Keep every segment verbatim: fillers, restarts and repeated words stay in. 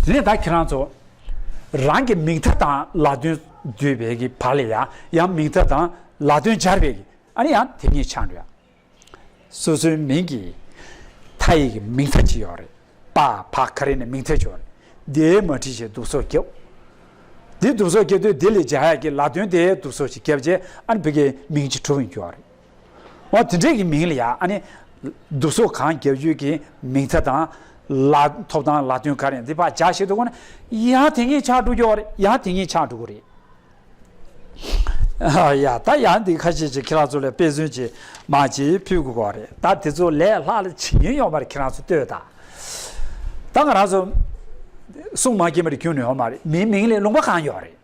དེ་ནས་ད་ཁྱེད་རང་ཚོ་རང་གི་མིང་མཐའ་དང་ལ་དོན་བསྡུས་པའི་གི་བར་ལ་ཡང་ཡང་མིང་མཐའ་དང་ལ་དོན་སྦྱར་བའི་གི་ཨ་ནི་ཡང་དེ་ཉིད་ཆགས་འགྲོ་ཡ། སོ་སོའི་མིང་གི་མཐའ་ཡི་གི་མིང་མཐའ་ཅིག་ཡོད་རེད། པ་བ་ག་རེ་ནས་མིང་མཐའ་ཅིག་ཡོད་རེད། དེའི་མ་བྲིས་བྱས་བསྡུ་གསོག་རྒྱབ། དེ་བསྡུ་གསོག་རྒྱབ་དུས་དེ་ལས་སྦྱར་ཡ་གི་ལ་དོན་དེ་བསྡུ་གསོག་ཅིག་རྒྱབ་རྗེས་ཨ་ནི་བི་གའི་མིང་ཅིག་གྲུབ་ཡོང་རྒྱུ་རེད། འོ་དེ་འདྲས་ཀྱི་མིང་ལ་ཡ་ཨ་ནི་བསྡུ་གསོག་གང་རྒྱབ་རྒྱུ་གི་མིང་མཐའ་དང་ལ་ཐོབ་ཐང་ལ་དོན་ག་རེ་འདི་ཕར་སྦྱར་ཤེས་འདུག་གོ་ན་ཡང་དེ་ཉིད་ཆགས་འགྲོ་རྒྱུ་རེད། ཡང་དེ་ཉིད་ཆགས་འགྲོ་གི་རེད། ཡ་ད་ཡང་འདི་ཁ་ཤས་ཅིག་ཁྱེད་རང་ཚོ་ལ་དཔེ་མཚོན་ཅིག་མ་ཅིག་ཕུལ་དགོས་གོ་རེད། ད་དེ་ཚོ་ལས་ལྷག་ལ་བྱེད་ཉན་ཡོད་མ་རེད། ཁྱེད་རང་ཚོ་ལྟོས་དང་། ད་ང་རང་ཚོ་གསུང་མ་མཁྱེན་པ་རེད། ཁྱོན་ནས་ཡོད་མ་རེད། མིའི་མིང་ལ་ལུང་པ་གང་ཡོད་རེད།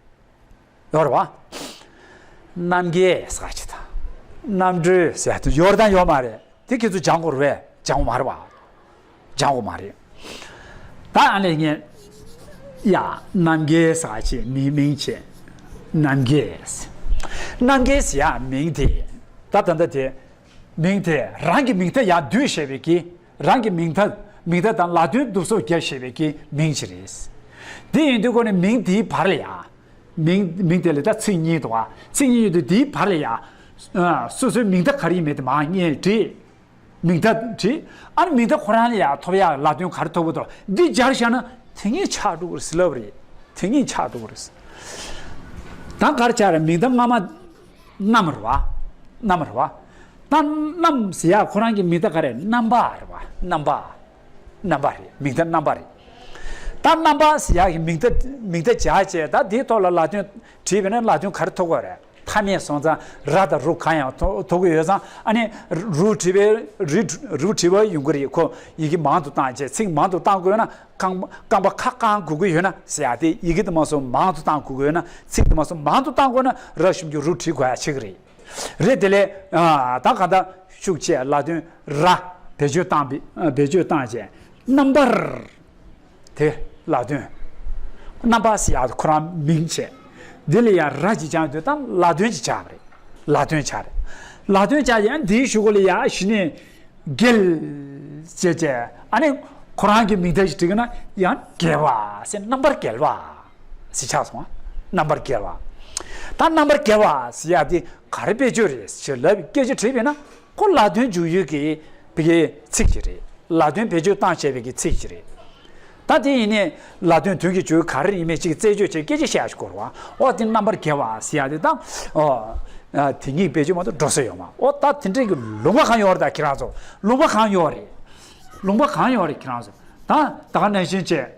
ཡོད་རེད་བ། རྣམ་རྒྱལ་ཟེར་ཅིག་དང་། རྣམ་གྲོལ་ཟེར་དུ་ཡོད་དང་ཡོད་མ་རེད། དེ་ཁྱེད་ཚོ་སྦྱང་དགོས་རེད་པས། སྦྱང་དགོས་མ་རེད་བ། སྦྱང་དགོས་མ་རེད། ད་ཨ་ནི་ངས་ཡ་རྣམ་རྒྱལ་ཟེར་ཅིག་མིའི་མིང་བྱས། རྣམ་རྒྱལ། རྣམ་རྒྱལ་ཟེར་ཡ་མིང་དེ། ད་ད་ལྟ་དེ་མིང་དེ་རང་གི་མིང་མཐའ་ཡར་བསྡུས་བྱས་པའི་གི་རང་གི་མིང་མཐའ་མིང་མཐའ་དང་ལ་དོན་བསྡུ་གསོག་རྒྱབ་བྱས་པའི་གི་མིང་ཅིག་རེད། དེ་ཡིན་དུས་ཁོ་ནི་མིང་དེའི་བར་ལ་ཡ། མིང་མིང་དེ་ལ་ད་ཚིག་གཉིས་འདུག་བ། ཚིག་གཉིས་ཡོད་དུས་དེའི་བར་ལ་ཡ། ཨ། སོ་སོའི་མིང་མཐའ་ག་རེ་ཡིན་མིན་དེ་མར་ངས་བྲིས། མིང་མཐའ་བྲིས། ཨ་ནི་མིང་མཐའ་ཁོ་རང་ལ་ཡ་ཐོབ་ཡག་ལ་དོན་ག་རེ་ཐོབ་ཀྱི་འདུག་འདི་སྦྱར་བཞག་ན་དེ་ཉིད་ཆགས་འགྲོ་གི་རེད་ཟེར་ལབ་རེད། དེ་ཉིད་ཆགས་འགྲོ་གི་རེད། ད་ག་རེ་ཆགས་རེད། མིང་མཐའ་སྔ་མ་རྣམ་རེད་བ། རྣམ་རེད་བ། ད་རྣམ་ཟེར་ཡག་ཁོ་རང་གི་མིང་མཐའ་ག་རེ། རྣམ་པ་རེད་བ། རྣམ་པ། རྣམ་པ་རེད། མིང་མཐའ་རྣམ་པ་རེད། ད་རྣམ་པ་ཟེར་ཡག་གི་མིང་མཐའ་མིང་མཐའ་སྦྱར་བྱས་ད་དེའི་ཐོག་ལ་ལ་དོན་བྲིས་པས་ན་ལ་དོན་ག་རེ་ཐོབ་དགོས་རེད། མཐའ་མེད་སོང་ཙང་ར་དང་རུ་གང་ཡང་ཐོ་ཐོབ་ཀྱི་ཡོད་ཙང་ཨ་ནི་རུ་བྲིས་པའི་རི་རུ་བྲིས་པ་ཡོང་གི་རེད། ཁོ་ཡི་གེ་མང་དུ་བཏང་བྱས་ཚིག་མང་དུ་བཏང་དགོས་ན་རྐང་པ་རྐང་པ་ཁ་བཀང་དགོས་ཀྱི་ཡོད་ན་ཟེར་ཡག་དེ་ཡི་གེ་དེ་མ་སོང་མང་དུ་བཏང་དགོས་ཀྱི་ཡོད་ན་ཚིག་དེ་མ་སོང་མང་དུ་བཏང་དགོས་ན་ར་ཞབས་ཀྱུ་རུ་བྲིས་དགོས་ཡག་ཆགས་ཀྱི་རེད། རེད་དེ་ལས་ཨ་ད་ག་ད་ཤུགས་ཆེ་ལ་དོན་ར་བེད་སྤྱོད་བཏང་བེད་སྤྱོད་བཏང་བྱས་རྣམ་པར། དེ་ལ་དོན། རྣམ་པ་ཟེར་ཡག་ཁོ་རང་མིང་བྱས། འདི་ལ་ཡང་ར་ཅིག་སྦྱར་དུས་ད་ལ་དོན་ཅིག་ཆགས་པ་རེད། ལ་དོན་ཆགས་རེད། ལ་དོན་ཆགས་ཡང་འདིའི་གཞུག་གུ་ལ་ཡང་གཞི་ནས་རྒྱལ་ཅེས་བྱས་ཨ་ནི་ཁོ་རང་གི་མིང་མཐའ་ཞིག་བྲིས་ཀྱི་ན་ཡང་རྒྱལ་བ་ཟེར་རྣམ་པར་རྒྱལ་བ་ཟེར་ཆགས་སོང་། རྣམ་པར་རྒྱལ་བ། ད་རྣམ་པར་རྒྱལ་བ་ཟེར་ཡག་འདི་ག་རེ་བེད་སྤྱོད་རེད་ཅེས་ལབ་སྐད་ཆ་དྲིས་པས་ན། ཁོ་ལ་དོན་འཇུག་ཡུལ་གྱི་བི་གའི་ཚིག་ཅིག་རེད། ལ་དོན་བེད་སྤྱོད་བཏང་བྱས་པའི་གི་ཚིག་ཅིག་རེད། ད་དེ་ཡིན་ནའི་ལ་དོན་དོན་གྱི་བརྗོད་ག་རེ་ཡིན་མིན་ཅིག་རྩད་གཅོད་བྱས་སྐད་ཆ་བཤད་ཡག་ཅིག་དགོས་རེད་བ། འོ་དེ་རྣམ་པར་རྒྱལ་བ་ཟེར་ཡག་དེ་དང་། འོ། དེ་གཉིས་བེད་སྤྱོད་མ་གཏོགས་འགྲོ་ས་ཡོད་མ། འོ་ད་དེ་འདྲས་ཀྱི་ལུང་པ་གང་ཡོད་རེད། ད་ཁྱེད་རང་ཚོ་ལུང་པ་གང་ཡོད་རེད། ལུང་པ་གང་ཡོད་རེད་ཁྱེད་རང་ཚོ། ད་ད་ག་ནང་བཞིན་བྱས།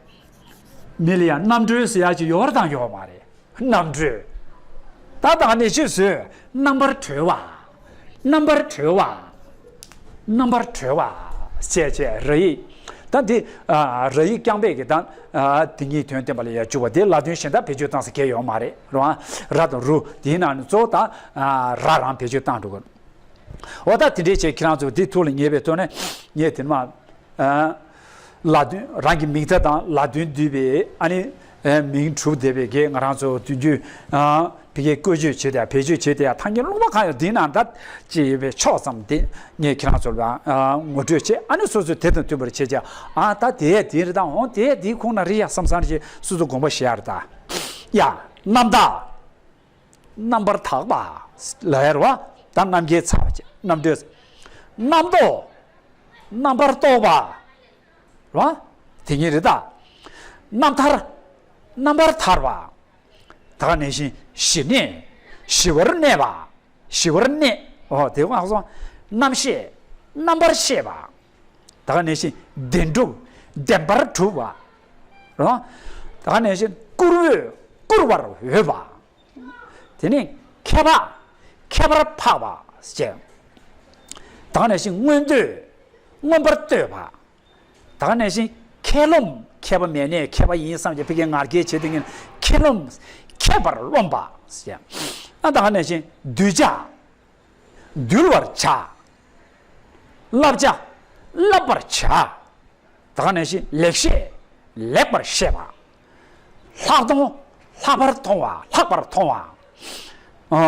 མི་ལ་ཡང་རྣམ་གྲོལ་ཟེར་ཡག་ཅིག་ཡོད་རེད་དང་ཡོད་མ་རེད། རྣམ་གྲོལ། ད་ལྟ་ནས་ཤེས་བཟོས། རྣམ་པར་གྲོལ་བ། རྣམ་པར་གྲོལ་བ། རྣམ་པར་གྲོལ་བ། ཅེས་བྱས་ར་ཡིག་ད་འདི་ཨ་ར་ཡིག་རྐྱང་པས་ཀྱི་ད་ཨ་དེ་ཉིད་དོན་བསྟན་པ་ལ་ཡང་འཇུག་པ་དེ་ལ་དོན་གཞན་དག་བེད་སྤྱོད་བཏང་ས་གལ་ཡོད་མ་རེད་རུང་། ར་དང་རུ་དེའི་ནང་ནས་གཙོ་བོ་ད་ཨ་ར་རང་བེད་སྤྱོད་བཏང་འགྲོ་དགོས། འོ་ད་དེ་འདྲའི་བྱས་ཁྱེད་རང་ཚོ་འདི་ཐུགས་ལ་ངེས་པའི་ཐོག་ནས་ངས་དེ་མ། ལ་དོན་རང་གི་མིང་མཐའ་དང་ལ་དོན་བསྡུས་པའི་ཨ་ནི་མིང་གྲུབ་བསྡད་པའི་གེ་ང་རང་ཚོ་དུས་རྒྱུན་བི་གའི་བཀོལ་སྤྱོད་བྱེད་དེ་བེད་སྤྱོད་བྱེད་དེ་ཐང་གི་ལུང་པ་གང་ཡོད་འདི་ནང་ད་ཅི་ཡོད་པའི་ཕྱོགས་ཙམ་དེ་ངས་ཁྱེད་རང་ཚོ་ལ་ངོ་སྤྲོད་བྱེད། ཨ་ནི་སོ་སོས་དེ་དང་མཐུན་པར་བྱེད་ཀྱང་ཨ་ད་དེ་དེ་རེད་ད་འོང་དེ་དེའི་ཁོངས་ན་རེད་ཡ་བསམ་བསམ་ཞིག་སོ་སོ་དགོངས་པ་བཞེས་ཡ་རེད་ད། ཡ་རྣམ་དག་རྣམ་པར་དག་པ་ལ་ཡར་བ་དང་རྣམ་རྒྱལ་ཚ་བ་བཅས་རྣམ་གྲོལ། རྣམ་རྟོག་རྣམ་པར་རྟོག་པ་ར་དེ་ཉིད་རེད་ད། རྣམ་ཐར་རྣམ་པར་ཐར་བ། ད་ག་ནང་བཞིན་ཞི་གནས་ཞི་བར་གནས་པ། ཞི་བར་གནས། འོ་དེ་ག་སོང་། རྣམ་ཤེས་རྣམ་པར་ཤེས་པ། ད་ག་ནང་བཞིན་བདེན་གྲུབ་བདེན་པར་གྲུབ་པ། ར། ད་ག་ནང་བཞིན་བཀུར་འོས་བཀུར་བར་འོས་པ། དེ་ནས་མཁས་པ་མཁས་པར་འཕགས་པ་ཞེས། ད་ག་ནང་བཞིན་མངོན་འདོད་མངོན་པར་བསྟོད་པ། ད་ག་ནང་བཞིན་མཁས་རློམ་མཁས་པ་མེད་ནས་མཁས་པ་ཡིན་བསམ་གྱི་ཕ་གིའི་ངར་སྐད་བྱེད་དེ་ངན་མཁས་རློམ་མཁས་པར་རློམ་པ་ཞེས། ཨ་ད་ག་ནང་བཞིན་གདུལ་བྱ་འདུལ་བར་བྱ། བསླབ་བྱ་བསླབ་པར་བྱ། ད་ག་ནང་བཞིན་ལེགས་བཤད་ལེགས་པར་བཤད་པ། ལྷག་མཐོང་ལྷག་པར་མཐོང་བ་ལྷག་པར་མཐོང་བ། ཨ་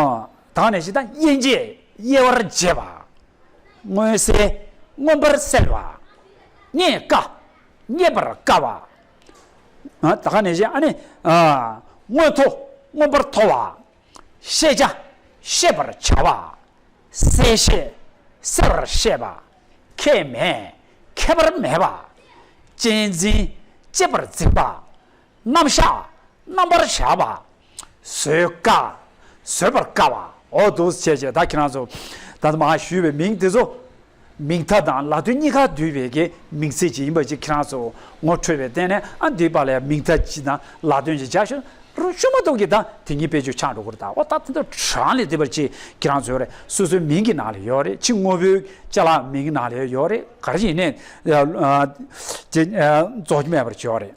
ད་ག་ནང་བཞིན་ད་དབྱེ་འབྱེད་དབྱེ་བར་འབྱེད་པ། མངོན་གསལ་མངོན་པར་གསལ་བ། རྙེད་དཀའ་རྙེད་པར་དཀའ་བ། ད་ག་ནས་བཞིན་ཨ་ནི། མངོན་མཐོ། མངོན་པར་མཐོ་བ། ཤེས་བྱ། ཤེས་པར་བྱ་བ། གསལ་བཤད། གསལ་བར་བཤད་པ། ཁྱད་མེད། ཁྱད་པར་མེད་པ། གཅེས་འཛིན། གཅེས་པར་འཛིན་པ། རྣམ་གཞག། རྣམ་པར་བཞག་པ། བཟོད་དཀའ། བཟོད་པར་དཀའ་བ། འོ་འདུག་བྱས་བྱས་ད་ཁྱེད་རང་ཚོ་ད་ལྟ་མ་ཞུས་པའི་མིང་དེ་ཚོ། མིང་མཐའ་དང་ལ་དོན་གཉིས་ཀ་འདུས་པའི་གི་མིང་ཚིག་ཅིག་ཡིན་པ་ཅིག་ཁྱེད་རང་ཚོ་ངོ་འཕྲོད་པའི་སྟེང་ནས་ཨ་འདུས་པ་ལ་ཡང་མིང་མཐའ་ཅིག་དང་ལ་དོན་ཅིག་བྱ་ཞོར་རུ་ཤུ་མ་གཏོགས་ཀྱི་ད་དེ་ཉིད་དཔེ་བརྗོད་ཆགས་འགྲོ་གི་རེད། ད་འོ་ད་དེ་ཚོ་གྲངས་ལས་འདས་པར་ཅིག་ཁྱེད་རང་ཚོ་རེད། སོ་སོའི་མིང་གི་ནང་ལ་ཡོད་རེད། ཕྱི་དངོས་པོའི་ཅ་ལག་མིང་གི་ནང་ལ་ཡོད་རེད། ག་རེ་ཡིན་ནས་ཅིག་རྫོགས་རྒྱུ་མེད་པར་ཡོད་རེད།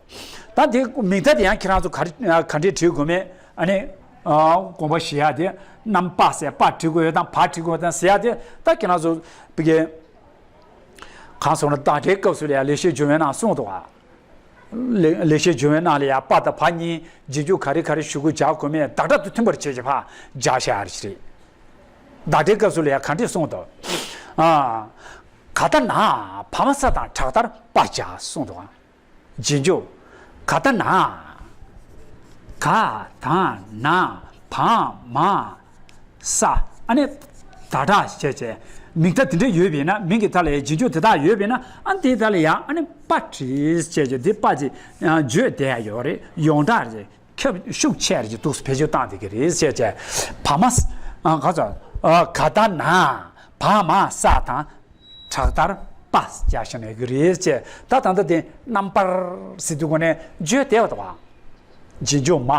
ད་དེ་མིང་མཐའ་དེ་ཡང་ཁྱེད་རང་ཚོ་ག་རེ་ག་འདྲས་བྲིས་དགོས་མེད་ཨ་ནི། དགོངས་པ་བཞེས་ཡ་དེ། རྣམ་པ་ཟེར་པ་བྲི་དགོས་ཡོད་དང་བ་བྲི་དགོས་དང་ཟེར་ཡ་དེ་ད་ཁྱེད་རང་ཚོ་བི་གེ་གང་སོང་ན་བདག་སྒྲའི་སྐབས་སུ་ལ་ཡ་ལེགས་བཤད་ལྗོན་དབང་ནང་གསུངས་འདུག་ག་ལེགས་ལེགས་བཤད་ལྗོན་དབང་ནང་ལ་ཡ་པ་དང་བ་གཉིས་རྗེས་འཇུག་ག་རེ་ག་རེ་ཞུ་དགོས་སྦྱར་དགོས་མེད་བདག་སྒྲ་དང་མཐུན་པར་བྱེད་ཅེས་ཕ་སྦྱར་བཞག་ཡ་རེད། བདག་སྒྲའི་སྐབས་སུ་ལ་ཡ་ག་འདྲས་གསུངས་འདུག་ཨ། ག་ད་ན་བ་མ་ས་དང་དྲག་མཐར་པ་སྦྱར་གསུངས་འདུག་ག་རྗེས་འཇུག་ག་ད་ན། ག་ད་ན་བ་མ་ས། ཨ་ནི་ད་དྲག་བྱས་བྱས་མིང་མཐའ་དེ་འདྲ་ཡོད་པས་ན་མིང་གི་མཐའ་ལ་ཡང་རྗེས་འཇུག་དེ་དག་ཡོད་པས་ན་ཨ་ནི་དེའི་མཐའ་ལ་ཡང་ཨ་ནི་པ་བྲིས་བྱས་བྱས་དེ་པ་ཅིག་བརྗོད་བསྡད་ཡ་ཡོད་རེད། ཡོངས་གྲགས་རེད། ཁྱབ་ཤུགས་ཆེ་རེད་ཀྱི་འདུག་བེད་སྤྱོད་བཏང་བསྡད་ཀྱི་རེད་བྱས་བྱས་བ་མ་ས། ག་ཚོད། ག་ད་ན་བ་མ་ས་དང་། དྲག་མཐར་པ་སྦྱར་བཞག་ནས་གི་རེད་ཅེས། ད་ད་ལྟ་དེ་རྣམ་པར་ཟེར་དུས་གོ་ནས་བརྗོད་བདེ་བ་དང་བ། རྗེས་འཇུག་མ།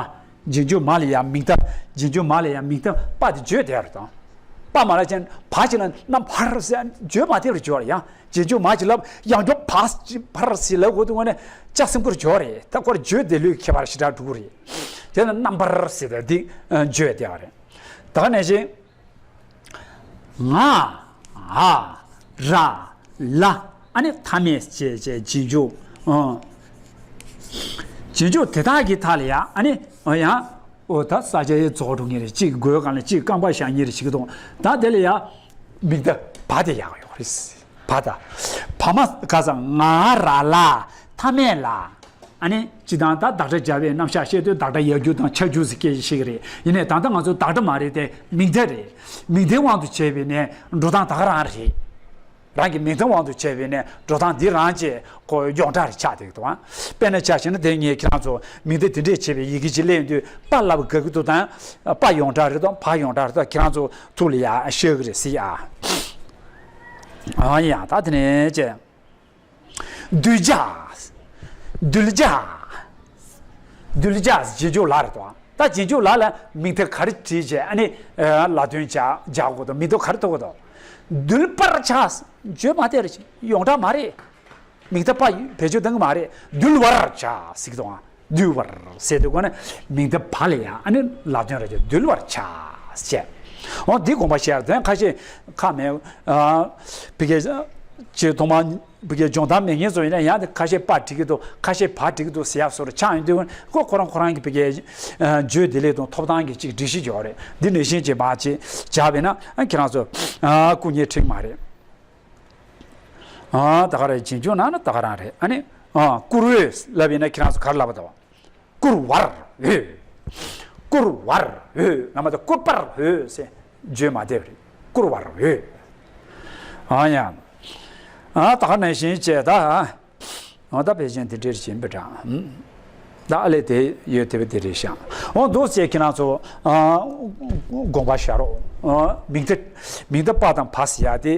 རྗེས་འཇུག་མ་ལ་ཡང་མིང་མཐའ། རྗེས་འཇུག་མ་ལ་ཡང་མིང་མཐའ་པ་དེ་བརྗོད་བདེ་བ་རེད་དང་། པ་མ་ལ་ཅན་བ་ཞིག་ལ་རྣམ་པར་ཟེར་བརྗོད་མ་བདེ་བར་བརྗོད་ཡང་རྗེས་འཇུག་མ་ཅིག་ལབ་ཡང་འཇོག་བ་ཅིག་པར་ཟེར་ལབ་དགོས་དུས་གོ་ནས་ལྕགས་སེམས་ཁུར་བརྗོད་རེད། ད་ཁོར་བརྗོད་བདེ་ལོས་ཁྱད་པར་ཞེ་དྲག་འགྲོ་གི་རེད། དེ་ལ་རྣམ་པར་ཟེར་བ་འདི་བརྗོད་བདེ་བ་རེད། ད་ག་ནང་བཞིན། ང་། འ། ར། ལ། ཨ་ནི་མཐའ་མེད་ཅེས་བྱས་རྗེས་འཇུག་ཨང་། རྗེས་འཇུག་དེ་དག་གི་མཐའ་ལ་ཡང་ཨ་ནི་ཡང་། འོ་ད་ས་ཆ་ཡི་རྫོགས་འགྲོ་ངེས་རེད། གཅིག་དགོས་གང་ལ་གཅིག་རྐང་པ་བཞག་ངེས་རེད་ཞིག་གི་དོང་ད་དེ་ལ་ཡང་། མིང་མཐའ་བ་དེ་ཡག་ཡོད་རེད། བ་ད། བ་མ་ག་ས་ང་ར་ལ་མཐའ་མེད་ལ། ཨ་ནི་སྤྱི་བཏང་ད་བདག་སྒྲ་སྦྱར་བའི་རྣམ་གཞག་བཤད་དུས་བདག་སྒྲ་ཡར་རྒྱུ་དང་ཆ་རྒྱུ་ཟེར་སྐད་ཆ་བཤད་ཀྱི་རེད། ཡིན་ནའི་ད་ལྟ་ང་ཚོ་བདག་སྒྲ་མ་རེད་དེ་མིང་མཐའ་རེད། མིང་མཐའི་དབང་དུ་བྱས་པས་ནས་འགྲོ་སྟངས་ད་ག་རང་རེད། རང་གི་མིང་མཐའི་དབང་དུ་བྱས་པས་ནས་འགྲོ་སྟངས་འདི་རང་བཅས་ཁོ་ཡོངས་གྲགས་རེ་ཆགས་བསྡད་ཀྱི་འདུག་ཨ། དཔེར་ན་ཆ་བཞག་ན་དེ་ངས་ཁྱེད་རང་ཚོ་མིང་མཐའ་དེ་འདྲས་བྱས་པའི་ཡི་གེ་ཅིག་གླེང་དུས་པ་ལབ་དགའ་གི་འདུག་དང་། པ་ཡོངས་གྲགས་རེད་དང་བ་ཡོངས་གྲགས་རེད་དང་ཁྱེད་རང་ཚོ་ཐུགས་ལ་ཡ་ཤོད་ཀྱི་རེད་ཟེར་ཡ། ཨ་ཡ་ད་དེ་ནས་བཅས། གདུལ་བྱ། གདུལ་བྱ། གདུལ་བྱ་རྗེས་འཇུག་ལ་རེད་དོ། ད་རྗེས་འཇུག་ལ་ལ་མིང་མཐའ་ག་རེ་བྲིས་བྱས་ཨ་ནི་ལ་དོན་བྱ་བྱ་དགོས་དོ་མིང་མཐའ་ག་རེ་ཐོགས་དགོས་དོ། གདུལ་བར་བྱ། བརྗོད་མ་བདེ་རེད། ཡོངས་གྲགས་མ་རེད། མིང་མཐའ་པ་བེད་སྤྱོད་གཏོང་གི་མ་རེད། གདུལ་བར་བྱ་ཟེར་གི་དོ། གདུལ་བར་ཟེར་དུས་གོ་ནས་མིང་མཐའ་བ་ལ་ཡང་ཨ་ནི་ལ་དོན་རེད་ཀྱི་གདུལ་བར་བྱ་ཞེས། འོ་འདི་དགོངས་པ་བཞེས་ཡ་དོན་ཁ་ཤས་ཁ་མེད། ཨ་བི་གེ་ཅེས་ཐོག་མ་བི་གེ་སྦྱོང་སྟངས་མེད་མཁན་ཚོ་ཡིན་ན་ཡང་དེ་ཁ་ཤས་པ་བྲིས་ཀྱི་འདུག་ཁ་ཤས་བ་བྲིས་ཀྱི་འདུག་ཟེར་ཡ་བཟོ་འདྲ་ཆགས་ཡོང་དུས་ཁོ་ཁོ་རང་ཁོ་རང་གི་བི་གེ་བརྗོད་བདེ་ལེགས་དང་ཐོབ་ཐང་གི་ཅིག་སྒྲིག་གཞི་ཡོད་རེད། འདི་ནང་བཞིན་ཅིག་མ་ཅིག་བྱ་བས་ན་ཨ་ཁྱེད་རང་ཚོ་ཨ་སྐུ་ཉིད་འགྲིག་མ་རེད། ཨ་ད་ག་རེད། རྗེས་འཇུག་ནང་ན་ད་ག་རང་རེད། ཨ་ནི་ཨ་བསྐུར་འོས་ལབ་ཡིན་ན་ཁྱེད་རང་ཚོ་ག་རེ་ལབ་པ་དང་། བསྐུར་བར་འོས། བསྐུར་བར་འོས། ང་མ་ད་བསྐུར་པར་འོས་ཟེར་བརྗོད་མ་བདེ་བ་རེད། བསྐུར་བར་འོས། ཨ་ཡ། ཨ་ད་ག་ནང་བཞིན་བྱས་ད། ཨ་ད་དཔེ་ཅན་དེ་འདྲའི་བཞིན་པའི་གྲངས། ད་ཨ་ལས་དེ་ཡོད་དེ་བས་དེ་རེད་ཤག་འོ་འདུག་ཅེས་ཁྱེད་རང་ཚོ་ཨ་དགོངས་པ་བཞག་རོགས། ཨ་མིང་མཐའ་མིང་མཐའ་པ་དང་བ་ཟེར་ཡ་དེ་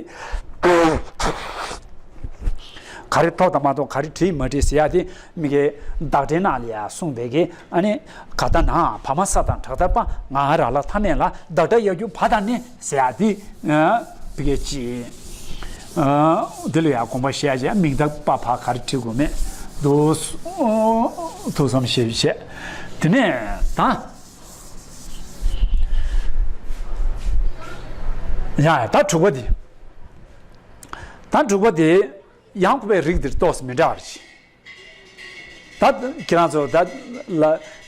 ག་རེ་ཐོབ་དང་མ་ཐོབ་ག་རེ་བྲིས་མ་བྲིས་ཟེར་ཡ་དེ་མི་གའི་བདག་སྒྲའི་ནང་ལ་ཡ་གསུངས་པའི་གི་ཨ་ནི་ག་ད་ན་བ་མ་ས་དང་དྲག་མཐར་པ་ང་ར་ལ་མཐའ་མེད་ལ་བདག་སྒྲ་ཡར་རྒྱུ་བ་དང་ནི་ཟེར་ཡ་དེ་ཨ་བི་གའི་ཅི། ཨ་འདི་ལ་ཡང་དགོངས་པ་བཞེས་བྱས་མིང་མཐའ་པ་བ་ག་རེ་བྲིས་དགོས་མེད་འདུག་ཐུགས་བསམ་བཞེས་བྱས། དེ་ནས་ད་ཡ་ད་དྲུག་པ་འདི། ད་དྲུག་པ་འདི་ཡང་དགོས་པའི་རིགས་འདིར་ཏོག་ཙམ་མི་འདྲ་བ་རེད། ད་ཁྱེད་རང་ཚོ་ད་ལ་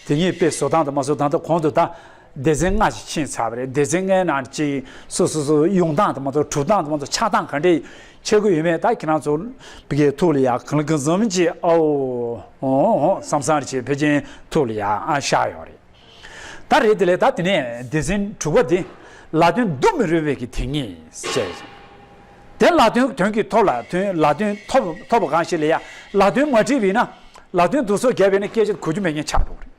དེ་ཉིད་དཔེ་བཟོ་སྟངས་དང་མ་བཟོ་སྟངས་དང་གོང་དུ་ད་ སྡེ་ཚན་ལྔ་ཞིག་ཕྱིན་ཚར་བ་རེད། སྡེ་ཚན་ལྔའི་ནང་གཅིག་སོ་སོ་སོ་ཡོང་སྟངས་དང་མ་གཏོགས་གྲུབ་སྟངས་དང་མ་གཏོགས་ཆགས་སྟངས་ག་འདྲས་ཆགས་ཀྱི་ཡོད་མེད། ད་ཁྱེད་རང་ཚོ་བི་གའི་ཐུགས་ལ་ཡ་གང་ལ་གང་འཚམ་ཅིག་ཨོ་ཨོ་ཨོ་བསམ་བསམ་རེ་བྱས་ཕལ་ཆེར་ཐུགས་ལ་ཡ་ཨ་ཤར་ཡོད་རེད། ད་རེད་དེ་ལས་ད་དེ་ནས་སྡེ་ཚན་དྲུག་པ་དེ་ལ་དོན་བསྡུ་མི་རུང་བའི་གི་དེ་ཉིད་ཅེས། དེ་ལ་དོན་དོན་གྱི་ཐོག་ལ་དོན་ལ་དོན་ཐོབ་ཐོབ་པ་གང་ཞིག་ལ་ཡ་ལ་དོན་མ་བྲིས་པས་ན་ལ་དོན་བསྡུ་གསོག་བརྒྱབ་པས་ན་སྐད་ཆ་གོ་རྒྱུ་མེད་མཁན་ཆགས་འགྲོ་གི་རེད།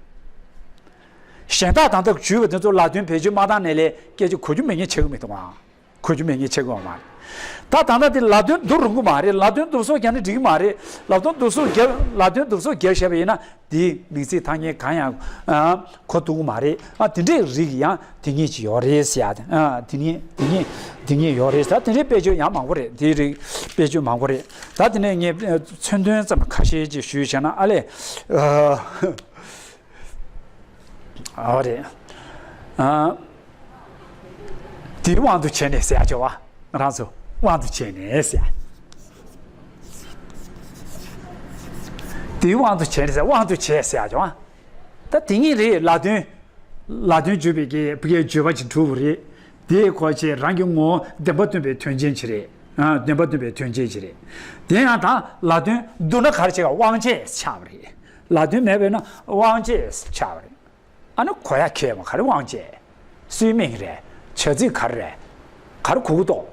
གཞན་དག་དང་དག་བརྗོད་པ་དེ་ཚོ་ལ་དོན་བེད་སྤྱོད་མ་བཏང་ནས་ལས་སྐད་ཆ་གོ་རྒྱུ་མེད་མཁན་ཆགས་ཀྱི་མི་འདུག་ཨང་། གོ་རྒྱུ་མེད་མཁན་ཆགས་ཀྱི་ཡོད་མ་རེད། ད་ད་ལྟ་དེ་ལ་དོན་བསྡུ་རུང་གི་མ་རེད། ལ་དོན་བསྡུ་གསོག་བརྒྱབ་ན་འགྲིག་གི་མ་རེད། ལ་དོན་བསྡུ་གསོག་བརྒྱབ་ལ་དོན་བསྡུ་གསོག་བརྒྱབ་བཞག་པ་ཡིན་ན་དེའི་མིང་ཚིག་ཐ་སྙད་གང་ཡང་ཨ་གོ་ཐུབ་ཀྱི་མ་རེད། ཨ་དེ་འདྲའི་རིགས་ཡང་དེ་ཉིད་ཅིག་ཡོད་རེད་ཟེར་ཡ་དེ། ཨ་དེ་ཉིད་དེ་ཉིད་དེ་ཉིད་ཡོད་རེད་ཟེར། དེ་འདྲའི་དཔེ་བརྗོད་ཡང་མང་པོ་རེད། དེའི་རིགས་དཔེ་བརྗོད་མང་པོ་རེད། ད་དེ་ནས་ངས་མཚོན་དོན་ཙམ་ཁ་ཤས་ཅིག་ཞུས་བྱས་ན་ཨ་ལས། ཨ་རེད། ཨ། དེའི་དབང་དུ་བྱས་ནས་ཟེར་ཡ་ཅིག་ཡོད་པ། ང་རང་ཚོ་དབང་དུ་བྱས་ནས་ཟེར། དེའི་དབང་དུ་བྱས་ནས་ཟེར། དབང་དུ་བྱས་ཟེར་ཡ་ཅིག་ཡོད་པ། ད་དེ་ཉིད་རེད། ལ་དོན། ལ་དོན་བརྗོད་པའི་གི་བི་གའི་བརྗོད་པ་ཅིག་གྲུབ་པ་རེད། དེའི་ཁོ་ཆེ་རང་གི་ངོ་བོ་བདེན་པ་སྟོན་པའི་དོན་ཅན་ཅིག་རེད། ཨ་བདེན་པ་སྟོན་པའི་དོན་ཅན་ཅིག་རེད། དེ་ཡང་ད་ལ་དོན་བསྡུ་ན་ག་རེ་བྱེད་ག་དབང་བྱས་ཆགས་པ་རེད། ལ་དོན་མེད་པས་ན་དབང་བྱས་ཆགས་པ་རེད། ཨ་ནི་གོ་ཡ་ཁེལ་བ་ག་རེ་དབང་བྱས། སུའི་མིང་རེད། བྱ་ཚིག་ག་རེ་རེད། ག་རེ་གོ་གི་འདུག་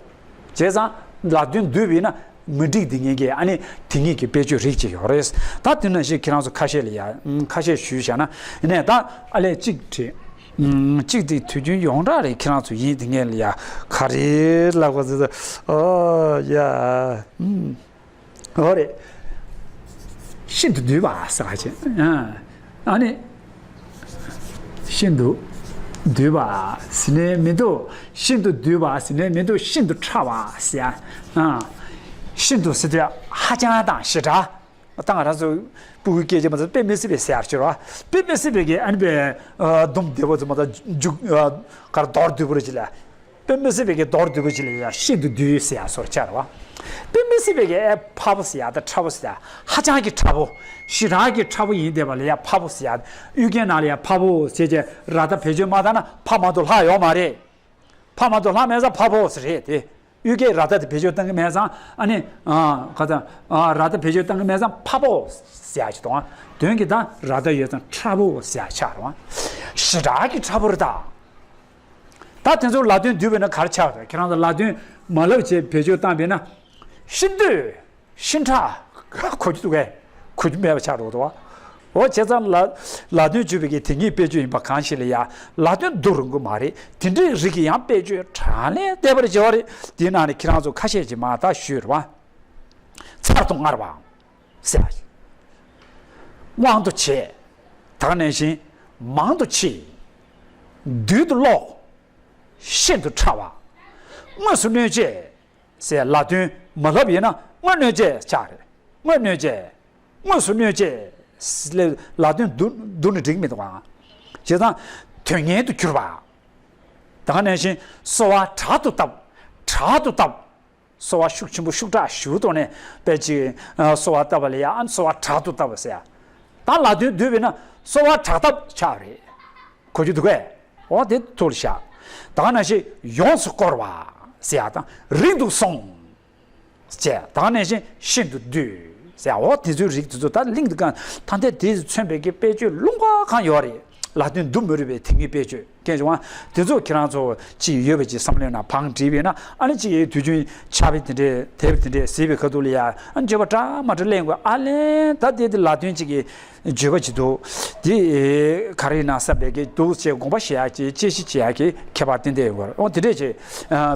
བྱས་ཙང་ལ་དོན་བསྡུས་པས་ན་མི་འགྲིག་འདི་ངེས་ཀྱི་ཨ་ནི་དེ་ཉིད་ཀྱི་དཔེ་བརྗོད་རིགས་ཅིག་ཡོད་རེད། ད་དེ་ནང་བཞིན་ཁྱེད་རང་ཚོ་ཁ་ཤས་ལ་ཡ་ཁ་ཤས་ཞུས་བྱས་ན་ཡིན་ནས་ད་ཨ་ལས་གཅིག་བྲིས། གཅིག་དེ་དུས་རྒྱུན་ཡོངས་གྲགས་རེད། ཁྱེད་རང་ཚོ་ཡིན་དེ་ངས་ལ་ཡ་ག་རེ་ལབ་དགོས་ཟེར། ཨོ་ཡ། ཨོ་རེད། ཤིན་ཏུ་བསྡུས་པ་ཟེར་བ་ཅན། ཨ་ནི། ཤིན་ཏུ་བསྡུས་པ་ཟེར་ནས་མི་འདུག་ཤིན་ཏུ་བསྡུས་པ་ཟེར་ནས་མི་འདུག་ཤིན་ཏུ་ཕྲ་བ་ཟེར། ཨ། ཤིན་ཏུ་ཟེར་དུས་ཧ་ཅང་དང་ཞེ་དྲག་ད་ང་རང་ཚོ་སྤུ་གུའི་སྐད་ཆ་མ་ཚད་དཔེ་མི་སྲིད་པའི་ཟེར་ཡག་ཅིག་རེད་བ། དཔེ་མི་སྲིད་པའི་གི་ཨ་ནི་པའི་ཨ་སྡོམ་བདེ་པོ་ཚོ་མ་ད་འཇུག་ཨ་གར་མདོར་བསྡུས་པོ་རེད་ཅིག་ལ། དཔེ་མི་སྲིད་པའི་གི་མདོར་བསྡུས་པོ་ཅིག་ལ་ཡ་ཤིན་ཏུ་བསྡུས་ཟེར་ཡ་སོར་ཆ་རེད་བ། དཔེ་མི་སྲིད་པའི་གི་ཨེ་ཕ་བོ་ཟེར་ཡ་ད་ཕྲ་བོ་ཟེར་ཡ་ཧ་ཅང་གི་ཕྲ་བོ། ཞེ་དྲག་གི་ཕྲ་བོ་ཡིན་བསྡད་པ་ལ་ཡ་ཕ་བོ་ཟེར་ཡ། གཡུལ་རྒྱན་ནང་ལ་ཡ་ཕ་བོ་ཟེར་གྱི་ར་ད་བེད་སྤྱོད་མ་བཏང་ན་ཕ་མ་དུ་ལྷག་ཡོད་མ་རེད། ཕ་མ་དུ་ལྷག་མེད་ཙང་ཕ་བོ་ཟེར་རེད་དེ། གཡུལ་རྒྱན་ར་ད་དེ་བེད་སྤྱོད་བཏང་གི་མེད་ཙང་ཨ་ནི། ཨ་ག་ད། ཨ་ར་ད་བེད་སྤྱོད་བཏང་གི་མེད་ཙང་ཕ་བོ་ཟེར་ཡ་ཅིག་དང་དོན་གྱི་ད་ར་ད་ཡོད་ཙང་ཕྲ་བོ་ཟེར་ཡ་ཆགས་རེད་བ། ཞེ་དྲག་གི་ཕྲ་བོ་རེད་ད། ད་དེ་ཚོ་ལ་དོན་བསྡུས་པས་ན་ག་རེ་ཆགས་རེད། ཁྱེད་རང་ཚོ་ལ་དོན་མ་ལབ་བྱས་བེད་སྤྱོད་བཏང་བས་ན། ཤིན་ཏུ། ཤིན་ཕྲ། གོ་རྒྱུ་འདུག་གས། གོ་རྒྱུ་མེད་པ་ཆགས་འགྲོ་འདུག་བ། འོ་བྱས་ཙང་ལ་ལ་དོན་བརྗོད་པའི་གི་དེ་ཉིད་དཔེ་བརྗོད་ཡིན་པ་གང་ཞིག་ལ་ཡ་ལ་དོན་བསྡུ་རུང་གི་མ་རེད། དེ་འདྲའི་རིགས་ཀྱི་ཡང་དཔེ་བརྗོད་གྲངས་ལས་འདས་པར་བྱེད་པ་རེད། དེའི་ནང་ནས་ཁྱེད་རང་ཚོ་ཁ་ཤས་ཀྱིས་མ་ད་ཞུས་རེད་བ། ཚར་དུ་དངར་བ། ཟེར་བ། དབང་དུ་བྱས། ད་ག་ནང་བཞིན། མང་དུ་མཆིས། བདུད་དུ་ལོག་ཤིན་ཏུ་ཕྲ་བ། དངོས་སུ་གནོད་བྱེད། ཟེར་ལ་དོན་མ་ལབ་ཡིན་ན་དངོས་གནོད་བྱེད་ཆགས་རེད། དངོས་གནོད་བྱེད། དངོས་སུ་གནོད་བྱེད། ལ་ལ་དོན་བསྡུ་བསྡུ་ནས་འགྲིག་མི་འདུག་ཨང་། བྱས་ཙང་། དོན་ངན་དུ་གྱུར་པ། ད་ག་ནང་བཞིན་གསོལ་བ་དྲག་ཏུ་བཏབ། དྲག་ཏུ་བཏབ། གསོལ་བ་ཤུགས་ཆེན་པོ་ཤུགས་དྲག་ཞུ་དོ་ནས་དཔེ་ཅིག་གསོལ་བ་བཏབ་པ་ལ་ཡང་གསོལ་བ་དྲག་ཏུ་བཏབ་ཟེར་ཡ། ད་ལ་དོན་བསྡུས་པས་ན་གསོལ་བ་དྲག་བཏབ་ཆགས་རེད། གོ་རྒྱུ་འདུག་གས། འོ་དེ་ཐུགས་ལ་བཞག་ད་ག་ནང་བཞིན་ཡོངས་སུ་བསྐོར་བ་ཟེར་ཡ་དང་རིང་དུ་སོང་། ཅེས་ད་ག་ནང་བཞིན་ཤིན་ཏུ་བསྡུས་ཟེར་ཡ། འོ་དེ་ཚོའི་རིགས་དེ་ཚོ་ད་གླིང་དུ་གང་ད་ལྟ་དེས་མཚོན་པའི་གི་དཔེ་བརྗོད་ལུང་པ་གང་ཡོད་རེད། ལ་དོན་བསྡུ་མི་རུང་བའི་དེ་ཉིད་དཔེ་བརྗོད། སྐད་ཅིག་དབང་དེ་ཚོ་ཁྱེད་རང་ཚོ་ཅིག་ཡོད་པ་ཅིག་བསམ་བློའི་ནང་བང་བསྒྲིགས་པས་ན་ཨ་ནི་ཅིག་དུས་རྒྱུན་ཕྱག་དཔེ་དེ་འདྲས་དེབ་དེ་འདྲས་གཟིགས་པའི་ཁ་ཐུག་ལ་ཡ་ཨ་ནི་བརྗོད་པ་འདྲ་མ་འདྲ་གླེང་དགོས། ཨ་ལན་ད་དེ་དེ་ལ་དོན་ཅིག་གི་བརྗོད་པ་ཅིག་འདུག་དེ་ག་རེ་ཡིན་ན་བསམ་པའི་གི་འདུག་ཅེས་དགོངས་པ་བཞེས་ཡག་གི་དཔྱད་གཞི་བྱེད་ཡག་གི་ཁྱད་པར་ཏན་ཏན་ཡོད་རེད། འོ་དེ་འདྲས་ཅིག་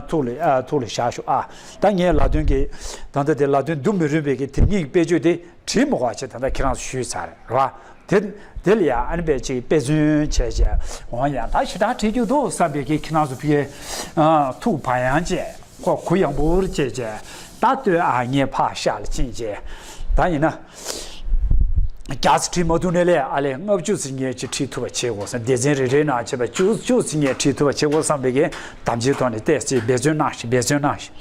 ཐུགས་ལ་ཐུགས་ལ་བཞག་ཤོག་ཨ་ད་ངས་ལ་དོན་གི་ད་ལྟ་དེ་ལ་དོན་བསྡུ་མི་རུང་བའི་གི་དེ་ཉིད་ཀྱི་དཔེ་བརྗོད་དེ། བྲིས་མི་དགོས་ཅེས་ད་ལྟ་ཁྱེད་རང་ཚོ་ཞུས་ཚར་རེད་བ། དེ་དེ་ལ་ཡང་ཨ་ནི་པའི་ཅིག་དཔེ་མཚོན་བྱས་བྱས་འོང་ཡང་ད་ཞེ་དྲག་བྲིས་རྒྱུ་འདུག་བསམ་པའི་གི་ཁྱེད་རང་ཚོ་ཕ་གིའི་ཐུགས་བག་ཡངས་བྱས་ཁོ་གུ་ཡངས་པོར་བྱས་བྱས་ད་ལྟོས་ཨ་ངས་ཕར་ཤག་ལ་ཕྱིན་བྱས་ད་ཡིན་ན་བརྒྱ་ཙམ་བྲིས་མ་ཐུབ་ནའི་ལས་ཨ་ལས་ལྔ་བཅུ་ཙམ་ངས་ཅིག་བྲིས་ཐུབ་པ་བྱེད་དགོས་བསམ། སྡེ་ཚན་རེ་རེའི་ནང་བྱས་པ་བཅུ་བཅུ་ཙམ་ངས་བྲིས་ཐུབ་པ་བྱེད་དགོས་བསམ་པའི་གི་དམ་བཅའི་ཐོག་ནས་ཏོག་ཙམ་འབད་བརྩོན་གནང་ཞིག་འབད་བརྩོན་གནང་ཞིག་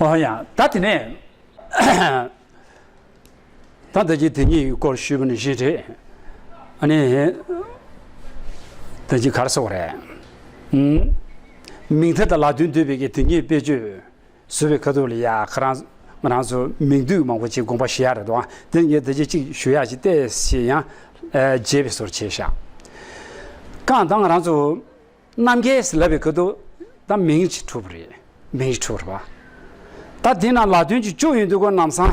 འོ་ཡང་ད་དེ་ནས། ད་ལྟ་ཀྱི་དེ་ཉིད་ཀྱི་སྐོར་ཞུས་པ་ནི་བཞིན་རེད། ཨ་ནི། ད་ཅི་གར་སོགས་རེད། ཨུམ། མིང་མཐའ་དང་ལ་དོན་བསྡུས་པའི་གི་དེ་ཉིད་དཔེ་བརྗོད་བཟོ་བའི་ཁ་ཐུག་ལ་ཡ་ཁ་རང་ང་རང་ཚོ་མིང་བསྡུས་མང་པོ་ཅིག་དགོངས་པ་བཞེས་ཡ་རེད་དོ། དེ་ངས་ད་ཅི་གཅིག་ཞུ་ཡ་ཅིག་བལྟས་ཞེས་ཡང་བརྗེད་པའི་བཟོ་བྱས་ཤག་གང་ལྟར་ང་རང་ཚོ་རྣམ་རྒྱལ་ཟེར་ལབ་པའི་སྐབས་དུ་ད་མིང་ཞིག་གྲུབ་པ་རེད། མིང་ཞིག་གྲུབ་པ་རེད་པ། ད་དེ་ན་ལ་དོན་གྱི་བཅུ་ཡོད་འདུག་གོ་ལམ་སང་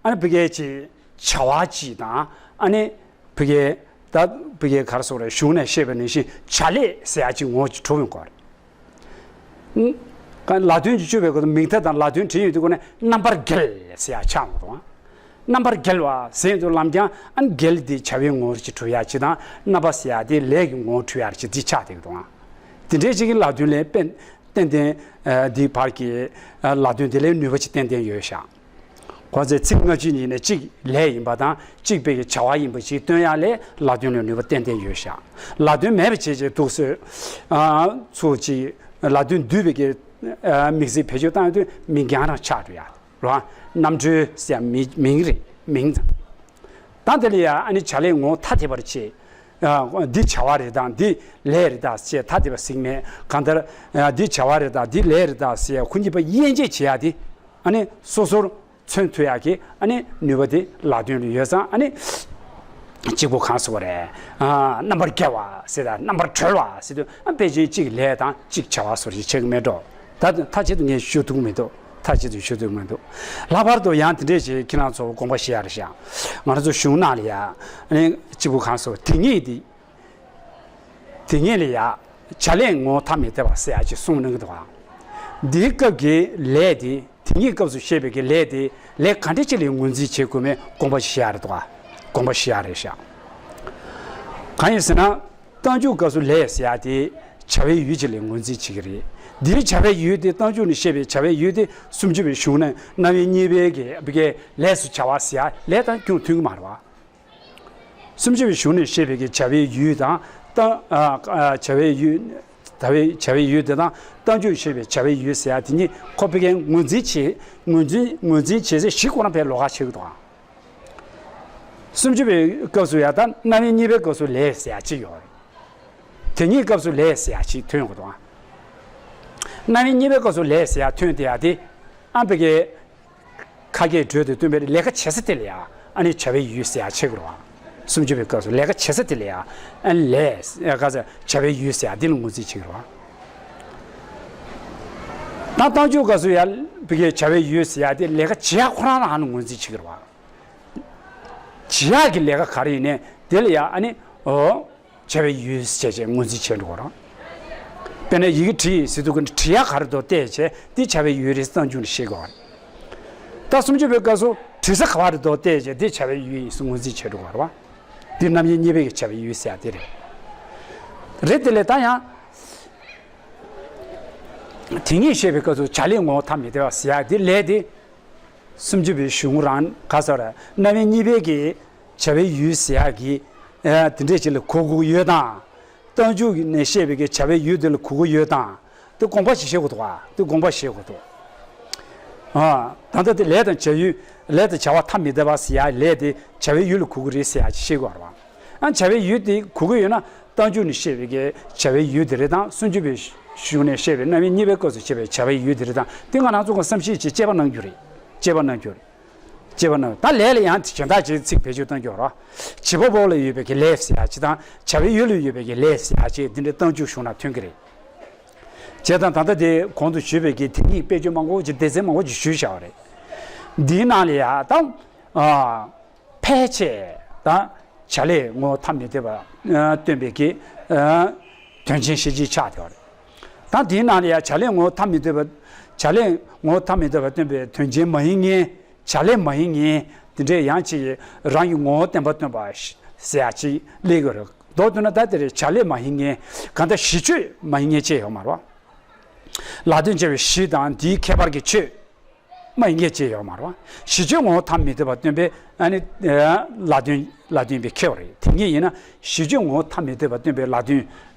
ཨ་ནི་ཕ་གི་ཅིག་བྱ་བ་ཅིག་དང་ཨ་ནི་ཕ་གི་ད་ཕ་གི་གར་སོགས་རེད་གཞུང་ནས་བཤད་པ་ནང་བཞིན་བྱ་ལས་ཟེར་ཡ་ཅིག་ངོ་ཅིག་གྲུབ་ཡོང་གོ་རེད། ལ་དོན་གྱི་བཅུ་པའི་སྐབས་དུ་མིང་མཐའ་དང་ལ་དོན་བྲིས་ཡོད་དུས་སྒོ་ནས་རྣམ་པར་རྒྱལ་ཟེར་ཡ་ཆགས་འོང་དང་། རྣམ་པར་རྒྱལ་བ་ཟེར་དུས་ལམ་ཀྱང་ཨ་ནི་རྒྱལ་དེ་བྱ་བའི་ངོ་བོ་ཅིག་གྲུབ་ཡ་ཅིག་དང་རྣམ་པ་ཟེར་ཡ་དེ་ལས་ཀྱི་ངོ་བོ་གྲུབ་ཡ་ཅིག་དེ་ཆགས་བསྡད་ཀྱི་འདུག་ཨང་། དེ་འདྲའི་ཅིག་གི་ལ་དོན་ལས་དཔེ་ཏན་ཏན་འདི་བར་གྱི་ལ་དོན་དེ་ལས་ནུས་པ་ཅིག་ཏན་ཏན་ཡོད་ཤག་ཁོ་ཚོས་ཚིག་སྔ་ཕྱི་གཉིས་ནས་གཅིག་ལས་ཡིན་པ་དང་གཅིག་དཔེ་གི་བྱ་བ་ཡིན་པ་ཞིག་སྟོན་ཡ་ལས་ལ་དོན་ལ་ནུས་པ་ཏན་ཏན་ཡོད་ཤག་ལ་དོན་མེད་པ་བྱས་བྱས་འདུག་སྲོལ་ཚུལ་གཅིག་ལ་དོན་བསྡུས་པའི་གི་དམིགས་བསལ་བེད་སྤྱོད་བཏང་ཡོད་དུས་མིང་རྐྱང་རང་ཆགས་འགྲོ་ཡ་རེད་བ། རྣམ་འཕྲུལ་ཟེར་ཡ་མི་མིང་རེད་མིང་དང་། ད་དེ་ལ་ཡ་ཨ་ནི་བྱ་ལས་ངོ་ཐ་དད་པར་བྱེད། འདི་བྱ་བ་རེད་དང་འདི་ལས་རེད་ད་ཞེས་ཐ་དད་པ་ཟིག་མེད་གང་ལྟར་འདི་བྱ་བ་རེད་དང་འདི་ལས་རེད་ད་ཞེས་ཁོ་གཉིས་པ་དབྱེ་འབྱེད་བྱེད་ཡ་དེ་ཨ་ནི་སོ་སོར་མཚོན་ཐུབ་ཡག་གི་ཨ་ནི་ནུས་པ་དེ་ལ་དོན་ལ་ཡོད་ཙང་ཨ་ནི་གཅིག་པོ་གང་ཟེར་བ་རེད། རྣམ་པར་རྒྱལ་བ་ཟེར་དང་རྣམ་པར་གྲོལ་བ་ཟེར་དུས་ཨ་ཕལ་ཆེར་གཅིག་ལས་དང་གཅིག་བྱ་བ་སོར་ཞིག་བྱེད་ཀྱི་མེད་འགྲོ། ད་མཐའ་གཅིག་ཏུ་ངས་ཞུ་ཐུབ་མི་འདུག་མཐའ་གཅིག་ཏུ་ཞུ་ཐུབ་མི་འདུག་ལྷག་པར་དུ་ཡང་དེ་འདྲས་ཞིག་ཁྱེད་རང་ཚོ་དགོངས་པ་བཞེས་ཡ་རེད་ཤག་ང་རང་ཚོ་གཞུང་ནང་ལ་ཡ་ཨ་ནི་གཅིག་པོ་གང་ཟེར་བ་དེ་ཉིད་དེ། དེ་ཉིད་ལ་ཡ། བྱ་ལས་ངོ་བོ་ཐ་མི་དད་པ་ཟེར་ཡ་ཅིག་གསུངས་གནང་གི་འདུག་ག་འདིའི་སྐབས་ཀྱི་ལས་དེ་དེ་ཉིད་སྐབས་སུ་བཤད་པའི་གི་ལས་དེ་ལས་ག་འདྲ་ཅིག་ལ་ངོས་འཛིན་བྱེད་དགོས་མེད་དགོངས་པ་བཞེས་ཡ་རེད་འདུག་ག་དགོངས་པ་བཞེས་ཡ་རེད་ཤག་གང་ཡིན་ཟེར་ན། རྟགས་འཇུག་སྐབས་སུ་ལས་ཟེར་ཡ་དེ་བྱ་བའི་ཡུལ་ཅིག་ལ་ངོས་འཛིན་བྱེད་ཀྱི་རེད། འདིའི་བྱ་བའི་ཡུལ་དེ་རྟགས་འཇུག་ནས་བཤད་པའི་བྱ་བའི་ཡུལ་དེ་སུམ་ཅུ་པའི་གཞུང་ནས་རྣམ་དབྱེ་གཉིས་པའི་གི་ལས་སུ་བྱ་བ་ཟེར་ཡ་ལས་དང་ཁྱོན་མཐུན་གྱི་མ་རེད་བ། སུམ་ཅུ་པའི་གཞུང་ནས་བཤད་པའི་གི་བྱ་བའི་ཡུལ་དང་རྟགས་ཨ་ཨ་བྱ་བའི་ཡུལ། ད་བའི་བྱ་བའི་ཡུལ་དེ་དང་རྟགས་འཇུག་བཤད་པའི་བྱ་བའི་ཡུལ་ཟེར་ཡ་དེ་གཉིས་ཁོ་ཕ་གིའི་ངོས་འཛིན་བྱེད་ངོས་འཛིན་ངོས་འཛིན་བྱེད་ཚེ་གཞི་ཁོ་རང་ཕའི་ལོགས་ཀ་ཆགས་ཀྱི་འདུག་ཨང་། སུམ་ཅུ་པའི་སྐབས་སུ་ཡ་ད་རྣམ་དབྱེ་གཉིས་པའི་སྐབས་སུ་ལས་ཟེར་ཡ་གཅིག་ཡོད་རེད། དེ་གཉིས་སྐབས་སུ་ལས་ཟེར་ཡ་གཅིག་ཐོན་ཡོང་གི་འདུག་ཨང་། རྣམ་དབྱེ་གཉིས་པའི་སྐབས་སུ་ལས་ཟེར་ཡ་ཐོན་དེ་ཡ་དེ་ཨ་ཕ་གིའི་ཁ་སྐད་བགྲོས་ཏེ་སྟོན་པའི་ལས་ཀ་བྱེད་ས་དེ་ལ་ཡ་ཨ་ནི་བྱ་བའི་ཡུལ་ཟེར་ཡ་ཆགས་ཀྱི་རེད་བ། སུམ་ཅུ་པའི་སྐབས་སུ་ལས་ཀ་བྱེད་ས་དེ་ལ་ཡ་ཨ་ནི་ལས་ཀ་ཟེར་བྱ་བའི་ཡུལ་ཟེར་ཡ་འདི་ལ་ངོས་འཛིན་བྱེད་ཀྱི་རེད་བ། ད་རྟགས་འཇུག་སྐབས་སུ་ཡ་ཕ་གིའི་བྱ་བའི་ཡུལ་ཟེར་ཡ་དེ་ལས་ཀ་བྱེད་ཡ་ཁོ་རང་ལ་ཨ་ནི་ངོས་འཛིན་བྱེད་ཀྱི་རེད་བ། བྱེད་ཡག་གི་ལས་ཀ་ག་རེ་ཡིན་ནའི་དེ་ལ་ཡང་ཨ་ནི་འོ། བྱ་བའི་ཡུལ་ཞེས་བྱས་ངོས་འཛིན་བྱས་འགྲོ་གི་རེད། དཔེར་ན་ཡི་གེ་བྲིས་ཟེར་དུས་ཀྱི་བྲི་ཡག་ག་རེ་འདུག་བལྟས་བྱས་འདི་བྱ་བའི་ཡུལ་རེད་རྟགས་འཇུག་ནས་ཤེས་དགོས་པ་རེད། ད་སུམ་ཅུ་པའི་སྐབས་སུ་བྲི་ས་ག་བ་རེ་འདུག་བལྟས་བྱས་འདི་བྱ་བའི་ཡུལ་ཡིན་ཟེར་ངོས་འཛིན་བྱས་འགྲོ་གི་རེད་བ། འདི་རྣམ་དབྱེ་གཉིས་པའི་བྱ་བའི་ཡུལ་ཟེར་ཡག་དེ་རེད། རེད་དེ་ལས་ད་ཡང་། དེ་ཉིད་བཤད་པའི་སྐབས་སུ་བྱ་ལས་ངོ་བོ་ཐ་མི་དད་པ་ཟེར་ཡག་དེ་ལས་དེ། སུམ་ཅུ་པའི་གཞུང་རང་ག་ས་ར་རྣམ་དབྱེ་གཉིས་པའི་གི་བྱ་བའི་ཡུལ་ཟེར་ཡག་གི་དེ་འདྲས་ཅིག་ལ་གོ་དགོས་ཡོད་དང་། རྟགས་འཇུག་ནས་བཤད་པའི་གི་བྱ་བའི་ཡུལ་དེ་ལ་གོ་དགོས་ཡོད་དང་། དེ་དགོངས་པ་ཞིག་བཞེས་དགོས་འདུག་ག་དེ་དགོངས་པ་བཞེས་དགོས་འདུག་ད་ལྟ་དེ་ལས་དང་བྱ་ཡུལ་ལས་དང་བྱ་བ་ཐ་མི་དད་པ་ཟེར་ཡག་ལས་དེ་བྱ་བའི་ཡུལ་ལ་གོ་གི་རེད་ཟེར་ཡག་ཅིག་བཤད་དགོས་རེད་བ། ཨ་བྱ་བའི་ཡུལ་དེ་གོ་གི་ཡོད་ན་རྟགས་འཇུག་ནས་བཤད་པའི་གི་བྱ་བའི་ཡུལ་དེ་རེད་དང་སུམ་ཅུ་པའི་གཞུང་ནས་བཤད་པའི་རྣམ་དབྱེ་གཉིས་པའི་སྐབས་སུ་བཤད་པའི་བྱ་བའི་ཡུལ་དེ་རེད་དང་དེ་ང་རང་ཚོ་གི་བསམ་ཤེས་ཀྱིས་དཔྱད་པ་གནང་རྒྱུ་རེད། དཔྱད་པ་གནང་རྒྱུ་རེད། དཔྱད་པ་གནང་ད་ལས་ལ་ཡང་གཞན་དག་ཅིག་ཚིག་བེད་སྤྱོད་གཏང་རྒྱུ་རེད། བྱེད་པ་པོ་ལ་ཡོད་པའི་གི་ལས་ཟེར་ཡག་ཅིག་དང་བྱ་བའི་ཡུལ་ལ་ཡོད་པའི་གི་ལས་ཟེར་ཡག་ཅིག་དེ་འདྲའི་རྟགས་འཇུག་གཞུང་ན་ཐོན་གི་རེད། བྱས་ཙང་ད་ལྟ་དེ་གོང་དུ་ཞུས་པའི་གི་དེ་ཉིད་དཔེ་བརྗོད་མང་པོ་ཅིག་སྡེ་ཚན་མང་པོ་ཅིག་ཞུས་བཞག་པ་རེད། འདིའི་ནང་ལ་ཡ་ད་ཨ། ཕལ་ཆེར་ད་བྱ་ལས་ངོ་བོ་ཐ་མི་དད་པ་ཨ་སྟོན་པའི་གི་ཨ་དོན་ཆེན་བཤད་རྒྱུ་ཆགས་བསྡད་པ་རེད། ད་དེའི་ནང་ལ་ཡ་བྱ་ལས་ངོ་བོ་ཐ་མི་དད་པ་བྱ་ལས་ངོ་བོ་ཐ་མི་དད་པ་སྟོན་པའི་དོན་ཆེན་མ་ཡིན་མཁན་བྱ་ལས་མ་ཡིན་མཁན་དེ་འདྲས་ཡང་ཅིག་རང་གི་ངོ་བོ་བརྟན་པ་སྟོན་པ་ཟེར་ཡག་ཅིག་སླེབས་ཀྱི་རེད། མདོར་བསྡུ་ན་ད་དེ་རེད་བྱ་ལས་མ་ཡིན་མཁན་གང་ལྟར་གཞི་ཆོས་མ་ཡིན་མཁན་ཅིག་ཡོད་མ་རེད་བ། ལ་དོན་བྱ་བའི་གཞི་དང་དེའི་ཁྱད་པར་གྱི་ཆོས། མ་ཡིན་མཁན་ཅིག་ཡོད་མ་རེད་བ། གཞི་ཆོས་ངོ་བོ་ཐ་མི་དད་པ་སྟོན་པའི་ཨ་ནི་ལ་དོན་ལ་དོན་པའི་ཁྱད་པར་རེད། དེ་ཉིད་ཡིན་ན་གཞི་ཆོས་ངོ་བོ་ཐ་མི་དད་པ་སྟོན་པའི་ལ་དོན་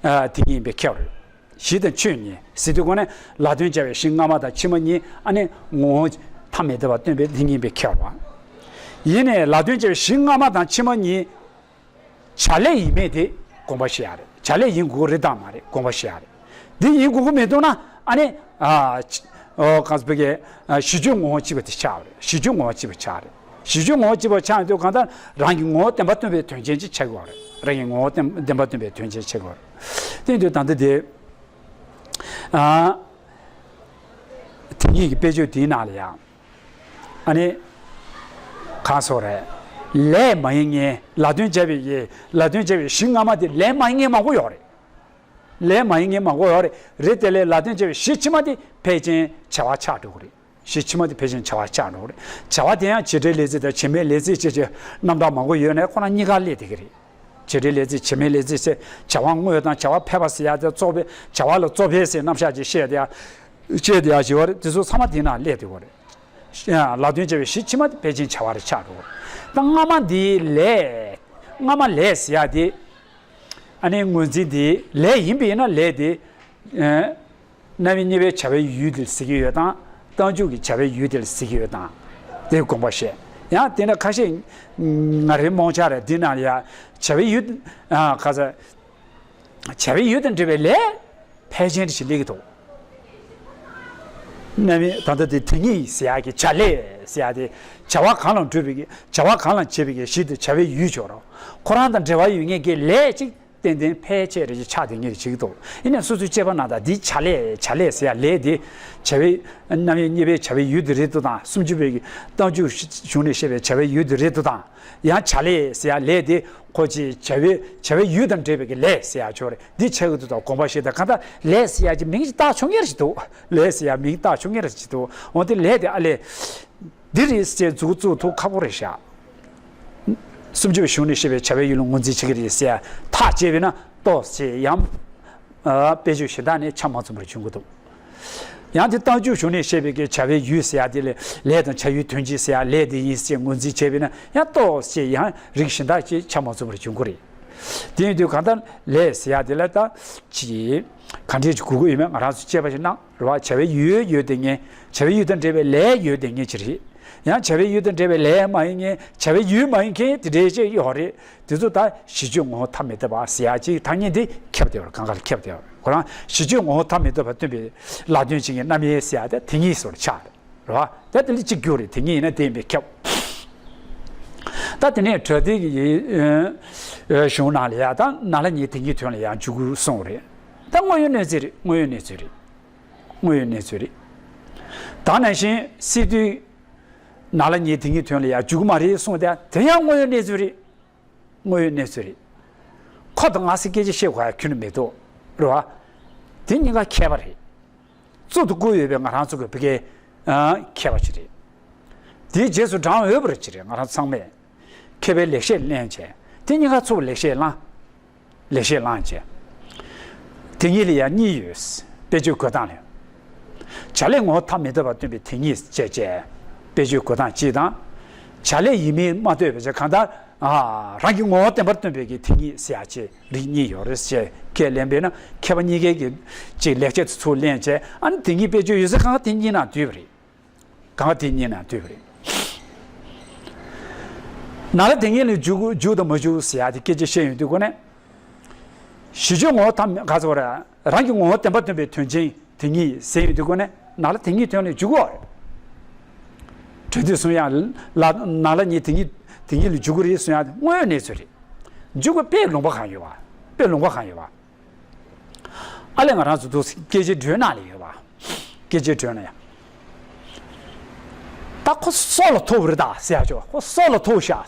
དེ་ཉིད་ཡིན་པའི་ཁྱད་པར་རེད། གཞི་དང་ཆོས་གཉིས་ཟེར་དུས་སྒོ་ནས་ལ་དོན་བྱ་བའི་གཞི་སྔ་མ་དང་ཕྱི་མ་གཉིས་ཨ་ནི་ངོ་བོ་ཐ་མི་དད་པ་སྟོན་པའི་དེ་ཉིད་ཡིན་པའི་ཁྱད་པར་རེད་བ། ཡིན་ནའི་ལ་དོན་བྱ་བའི་གཞི་སྔ་མ་དང་ཕྱི་མ་གཉིས། བྱ་ལས་ཡིན་མིན་དེ་དགོངས་པ་བཞེས་ཡག་རེད། བྱ་ལས་ཡིན་དགོས་རེད་དམ་མ་རེད། དགོངས་པ་བཞེས་ཡ་རེད། འདི་ཡིན་དགོས་ཀྱི་མི་འདུག་ན་ཨ་ནི། ཨ། ཨོ་ག་ཚོད་ཕ་གི། ཨ། གཞི་བཅོས་ངོ་བོ་གཅིག་པ་དེ་ཆགས་པ་རེད། གཞི་བཅོས་ངོ་བོ་གཅིག་པ་ཆགས་རེད། གཞི་བཅོས་ངོ་བོ་གཅིག་པ་ཆགས་ཡོང་དུས་གང་ལྟར་རང་གི་ངོ་བོ་བདེན་པ་སྟོན་པའི་དོན་ཅན་ཅིག་ཆགས་ཀྱི་ཡོད་རེད། རང་གི་ངོ་བོ་བདེན་བདེན་པ་སྟོན་པའི་དོན་ཅན་ཆགས་ཀྱི་ཡོད་རེད། དེ་ཡིན་དུས་ད་ལྟ་དེ། ཨ། དེ་ཉིད་ཀྱི་དཔེ་བརྗོད་དེའི་ནང་ལ་ཡང་། ཨ་ནི། གང་སོགས་རེད། ལས་མ་ཡིན་ངེས། ལ་དོན་བྱ་བའི་ཡིན། ལ་དོན་བྱ་བའི་གཞི་སྔ་མ་དེ་ལས་མ་ཡིན་ངེས་མང་པོ་ཡོད་རེད། ལས་མ་ཡིན་ངེས་མང་པོ་ཡོད་རེད། རེད་དེ་ལས་ལ་དོན་བྱ་བའི་གཞི་ཕྱི་མ་དེ་ཕལ་ཆེར་བྱ་བ་ཆགས་འགྲོ་གི་རེད། གཞི་ཕྱི་མ་དེ་ཕལ་ཆེར་བྱ་བ་ཆགས་འགྲོ་གི་རེད། བྱ་བ་དེ་ཡང་བྱེད་འབྲེལ་ལས་ཚིག་དང་བྱེད་མེད་ལས་ཚིག་བཅས་ཀྱི་རྣམ་གྲངས་མང་པོ་ཡོད་ནའི་ཁོ་རང་གཉིས་ཀ་སླེབས་བསྡད་ཀྱི་རེད། བྱེད་འབྲེལ་ལས་ཚིག་བྱེད་མེད་ལས་ཚིག་ཟེར་བྱ་བ་དངོས་དང་བྱ་བ་ཕལ་པ་ཟེར་ཡ་དེ་གཙོ་ཕལ་བྱ་བ་ལ་གཙོ་ཕལ་ཟེར་རྣམ་གཞག་ཅིག་བཤད་དེ་ཡ། བཤད་དེ་ཡ་ཞེས་པ་རེད། དེ་ཚོ་ཚང་མ་དེའི་ནང་སླེབས་བསྡད་ཀྱི་རེད། ལ་དོན་བྱ་བའི་གཞི་ཕྱི་མ་དེ་ཕལ་ཆེར་བྱ་བ་རེ་ཆགས་འགྲོ། ད་སྔ་མ་འདིའི་ལས། སྔ་མ་ལས་ཟེར་ཡ་དེ། ཨ་ནི་ངོས་འཛིན་དེ་ལས་ཡིན་པ་ཡིན་ན་ལས་དེ། ཨ། རྣམ་དབྱེ་གཉིས་པའི་བྱ་བའི་ཡུལ་དེ་ལ་ཟེར་གྱི་ཡོད་དང་། རྟགས་འཇུག་གི་བྱ་བའི་ཡུལ་དེ་ལ་ཟེར་གྱི་ཡོད་དང་། དེ་དགོངས་པ་བཞེས། ཡང་དེ་འདྲ་ཁ་ཤས་ང་རའི་རྨོངས་ཆ་རེད། འདི་ནང་ལ་ཡ་བྱ་བའི་ཡུལ། ཨ། ག་ས། བྱ་བའི་ཡུལ་དང་འབྲེལ་བའི་ལས་ཕལ་ཆེར་ཞིག་སླེབས་ཀྱི་འདུག་རྣམ་དབྱེ་ད་ལྟ་དེ་དེ་ཉིད་ཟེར་ཡག་གི་བྱ་ལས་ཟེར་ཡག་དེ་བྱ་བ་གང་ལ་འགྲོ་བའི་གི་བྱ་བ་གང་ལ་བྱེད་པའི་གི་གཞི་དེ་བྱ་བའི་ཡུལ་ཆགས་རོ། ཁོ་རང་དང་འབྲེལ་བ་ཡོད་མཁན་གྱི་ལས་ཅིག་ཏན་ཏན་ཕལ་ཆེར་རེ་ཅིག་ཆགས་བསྡད་མཁན་རེ་ཅིག་འདུག་ཡིན་ནའི་སོ་སོའི་དཔྱད་པ་ནང་དང་འདི་བྱ་ལས་བྱ་ལས་ཟེར་ཡག་ལས་དེ་བྱ་བའི་རྣམ་དབྱེ་གཉིས་པའི་བྱ་བའི་ཡུལ་དེ་རེད་འདུག་དང་། སུམ་ཅུ་པའི་གི་རྟགས་འཇུག་གཞུང་ནས་བཤད་པའི་བྱ་བའི་ཡུལ་དེ་རེད་འདུག་དང་། ཡང་བྱ་ལས་ཟེར་ཡག་ལས་དེ་ཁོ་ཅིག་བྱ་བའི་བྱ་བའི་ཡུལ་དང་འབྲེལ་བའི་གི་ལས་ཟེར་ཡག་ཆོག་རེད། འདི་ཆགས་ཀྱི་འདུག་དང་དགོངས་པ་བཞེས་དང་། གང་ལྟར་ལས་ཟེར་ཡག་གི་མིང་ཅིག་བཏགས་ཆོག་མཁན་རེ་ཞིག་འདུག་ལས་ཟེར་ཡག་མིང་བཏགས་ཆོག་མཁན་རེ་ཞིག་འདུག་འོ་དེ་ལས་དེ་ཨ་ལས། འདི་རེད་ཟེར་མཛུབ་བཙུགས་ཐུབ་ཁག་པོ་རེད་ཤག་སུམ་ཅུ་པའི་གཞུང་ནས་བཤད་པའི་བྱ་བའི་ཡུལ་ལ་ངོས་འཛིན་བྱེད་ཀྱི་རེད་ཟེར་ཐག་བཅད་པས་ན་ཏོག་ཙམ་ཡང་། ཨ། དཔེ་བརྗོད་གཞན་དག་ནས་ཆ་མ་ཚང་བར་འབྱུང་གི་འདུག་ཡང་དེ་རྟགས་འཇུག་གཞུང་ནས་བཤད་པའི་གི་བྱ་བའི་ཡུལ་ཟེར་ཡག་དེ་ལས་ལས་དང་བྱ་ཡུལ་དོན་སྤྱི་ཟེར་ཡག་ལས་དེ་ཡིན་ཟེར་ངོས་འཛིན་བྱས་པས་ན་ཡང་ཏོག་ཙམ་ཡང་རིགས་གཞན་དག་ཅིག་ཆ་མ་ཚང་བར་འབྱུང་གི་རེད། དེ་ཡིན་དུས་གང་ལྟར་ལས་ཟེར་ཡག་དེ་ལ་ད་ཅིག་ག་འདྲས་ཅིག་དགོས་ཀྱི་ཡོད་མེད་ང་རང་ཚོ་དཔྱད་པ་ཞིག་གནང་། རེད་བ། བྱ་བའི་ཡུལ་ཡོད་བསྡད་མཁན། བྱ་བའི་ཡུལ་དང་འབྲེལ་བའི་ལས་ཡོད་བསྡད་མཁན་ཅིག་རེད། ཡང་བྱ་བའི་ཡུལ་དང་འབྲེལ་བའི་ལས་མ་ཡིན་མཁན། བྱ་བའི་ཡུལ་མ་ཡིན་མཁན་དེ་འདྲའི་ཅིག་ཡོད་རེད། དེ་ཚོ་ད་གཞི་བཅོས་ངོ་བོ་ཐ་མི་དད་པ་ཟེར་ཡག་ཅིག་ཐ་སྙད་འདི་ཁྱབ་བསྡད་པ་རེད། གང་ག་ལ་ཁྱབ་བསྡད་པ་རེད། ཁོ་རང་གཞི་བཅོས་ངོ་བོ་ཐ་མི་དད་པ་སྟོན་པའི་ལ་དོན་ཅན་གྱི་རྣམ་དབྱེ་ཟེར་ཡག་དེ་དེ་ཉིད་སོགས་ཆགས་རེད། རེད་བ། ད་དེ་ལ་གཅིག་གྱུར་རེད། དེ་ཉིད་ཡིན་ན་དེ་ཡིན་པས་ཁྱབ། ད་དེ་ནས་པྲ་ཏི་གི་གཞུང་ནང་ལ་ཡ་ད་ན་ལ་ཉིད་དེ་ཉིད་དོན་ལ་ཡ་འཇུག་གསུངས་རེད། ད་དངོས་ཡོད་གནས་ཚུལ་རེད། དངོས་ཡོད་གནས་ཚུལ་རེད། དངོས་ཡོད་གནས་ཚུལ་རེད། ད་ནང་བཞིན་སི་ཏུས་ན་ལ་ཉིད་དེ་ཉིད་དོན་ལ་ཡ་འཇུག་གི་མ་རེད་གསུངས་ཏེ་དེ་ཡང་དངོས་ཡོད་གནས་ཚུལ་རེད། དངོས་ཡོད་གནས་ཚུལ་རེད། ཁོ་དང་ང་སི་སྐད་ཆ་བཤད་དགོས་ཡ་ཁྱོན་ནས་མི་འདུག་རེད་བ། དེ་གཉིས་ཀ་མཁས་པ་རེད། གཙུག་ཏུ་བཀུར་ཡོད་པའི་ང་རང་ཚོ་གི་བི་ཀའི་མཁས་པ་ཅིག་རེད། དེའི་རྗེས་སུ་འབྲང་འོས་པ་རེ་ཅིག་རེད། ང་རང་ཚང་མས་མཁས་པའི་ལེགས་བཤད་ལེན་བྱས། དེ་གཉིས་ཀ་ཚུར་ལེགས་བཤད་བླངས། ལེགས་བཤད་བླངས་བྱས། དེ་གཉིས་ལ་ཡང་གཉིས་ཡོད། དཔེ་བརྗོད་འགོད་སྟངས་ལ། བྱ་ལས་ངོ་བོ་ཐ་མི་དད་པར་སྟོན་པའི་དེ་ཉིད་ཅེས་བྱས། དཔེ་བརྗོད་འགོད་སྟངས་གཅིག་དང་། བྱ་ལས་ཡིན་མིན་མ་ལྟོས་པའི་ཕྱིར་གང་ལྟར། ཨ། རང་གི་ངོ་བོ་བདེན་པར་སྟོན་པའི་གི་དེ་ཉིད་ཟེར་ཡག་ཅིག་རིགས་གཉིས་ཡོད་རེད་ཅེས་ཁས་ལེན་པས་ན་མཁས་པ་གཉིས་ཀའི་གི་ཅིག་ལེགས་བཤད་དེ་ཚུར་ལེན་བྱས། ཨ་ནི་དེ་ཉིད་དཔེ་བརྗོད་ཡོད་ཚད་གང་དེ་གཉིས་ནང་འདུས་པ་རེད། གང་དེ་གཉིས་ནང་འདུས་པ་རེད། ན་ལ་དེ་ཉིད་ལ་འཇུག་འཇུག་དང་མ་འཇུག་ཟེར་ཡག་དེ་སྐད་ཆ་བཤད་ཡོང་དུས་སྒོ་ནས། གཞི་བཅོས་ངོ་བོ་ཐ་མི་ག་ཚོད་རེད། རང་གི་ངོ་བོ་བདེན་པར་སྟོན་པའི་དོན་ཅན་དེ་ཉིད་ཟེར་ཡོང་དུས་སྒོ་ནས་ན་ལ་དེ་ཉིད་དོན་ལ་འཇུག་གི་ཡོད་རེད། པྲ་ཏི་གསུང་ཡག་ལ་ན་ལ་ཉིད་དེ་ཉིད་དེ་ཉིད་ལ་འཇུག་གི་རེད་གསུང་ཡག་དེ་དངོས་ཡོད་གནས་ཚུལ་རེད། འཇུག་པའི་དཔེ་ལུང་པ་གང་ཡོད་པ། དཔེ་ལུང་པ་གང་ཡོད་པ། ཨ་ལས་ང་རང་ཚོ་འདུག་སྐད་ཆའི་འགྲོས་ནང་ལ་ཡོད་པ། སྐད་ཆའི་འགྲོས་ན་ཡང་། ད་ཁོ་སྲོག་ལ་ཐུག་པ་རེད་ད་ཟེར་ཡག་ཅིག་ཁོ་སྲོག་ལ་ཐུག་ཤག་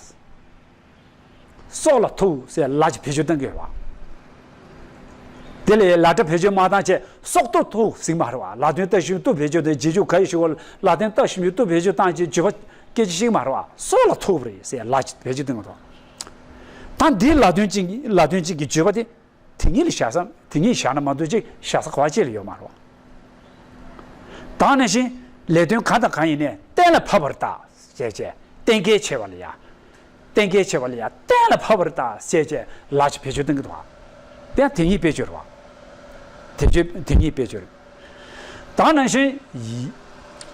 སྲོག་ལ་ཐུག་ཟེར་ལ་ཅིག་བེད་སྤྱོད་གཏོང་གི་ཡོད་པ། དེ་ལས་ལ་སྒྲ་བེད་སྤྱོད་མ་བཏང་བྱས་སྲོག་ཏུ་ཐུག་ཟེར་གྱི་མ་རེད་བ། ལ་དོན་རྟགས་ཞིབ་ཏུ་བེད་སྤྱོད་དང་རྗེས་འཇུག་ག་ཡི་ཞིག་གོ་ལ་དོན་རྟགས་ཞིབ་ཏུ་བེད་སྤྱོད་བཏང་བྱས་བརྗོད་པ་སྐད་ཆ་ཞིག་མ་རེད་བ། སྲོག་ལ་ཐུག་པ་རེད་ཟེར་ལ་ཅིག་བེད་སྤྱོད་གཏོང་གི་འདུག་ད་འདིའི་ལ་དོན་ཅན་གྱི་ལ་དོན་ཅན་གྱི་བརྗོད་པ་དེ། དེ་ཉིད་ལ་བཞག་ས་དེ་ཉིད་བཞག་ན་མ་གཏོགས་ཅིག་བཞག་ས་ག་བ་ཅིག་ལ་ཡོད་མ་རེད། ད་ནང་བཞིན་ལས་དོན་གང་དང་གང་ཡིན་ནའི་གཏན་ལ་ཕབ་པར་བལྟ་ཞེས་བྱས། གཏན་འཁེལ་བྱེད་པ་ལ་ཡ། གཏན་འཁེལ་བྱེད་པ་ལ་ཡ་གཏན་ལ་ཕབ་པར་བལྟ་ཞེས་བྱས་ལ་ཅིག་བེད་སྤྱོད་གཏོང་གི་འདུག་བ། དེ་ཡང་དེ་ཉིད་དཔེ་བརྗོད་རེད་བ། དེ་བརྗོད་དེ་ཉིད་དཔེ་བརྗོད་རེད། ད་ནང་བཞིན་ཡིད་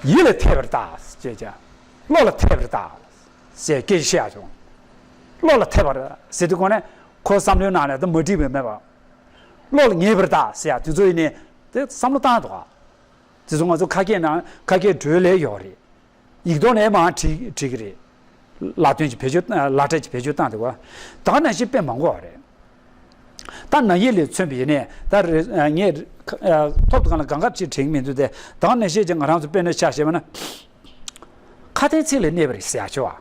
ཡིད་ལ་འཐད་པར་བལྟ་ཞེས་བྱས། བློ་ལ་འཐད་པར་བལྟ་ཞེས་སྐད་ཆ་བཤད་ཡག་བྱུང་། བློ་ལ་འཐད་པར་ཟེར་དུས་སྒོ་ནས་ཁོའི་བསམ་བློའི་ནང་ལ་ད་མ་འགྲིག་པ་མེད་པ། བློ་ལ་ངེས་པར་གདའ་ཟེར་ཡ་དེ་ཚོ་ཡིན་ནའི་དེ་བསམ་བློ་བཏང་འདུག་ག་དེ་ཚོ་ང་ཚོ་ཁ་སྐད་ནང་ཁ་སྐད་འགྲོས་ལས་ཡོད་རེད། ཡིག་ཐོག་ནས་མར་བྲིས་བྲིས་ཀྱི་རེད། ལ་དོན་གྱི་བེད་སྤྱོད་ལ་སྤྲད་ཀྱི་བེད་སྤྱོད་བཏང་འདུག་ག་ད་ག་ནང་བཞིན་དཔེ་མང་པོ་ཡོད་རེད། ད་ན་ཡིག་ལས་མཚོན་པ་ཡིན་ནའི་ད་རེ་ངས་ཐོབ་ཐང་ལ་གང་ག་ཅིག་དྲན་གྱི་མི་འདུག་སྟེ། ད་ག་ནང་བཞིན་ཅིག་ང་རང་ཚོ་དཔེར་ན་ཆ་བཞག་པ་ན། ཁ་དན་ཚིག་ལ་གནས་པ་རེད་ཟེར་ཡ་ཆོ་བ།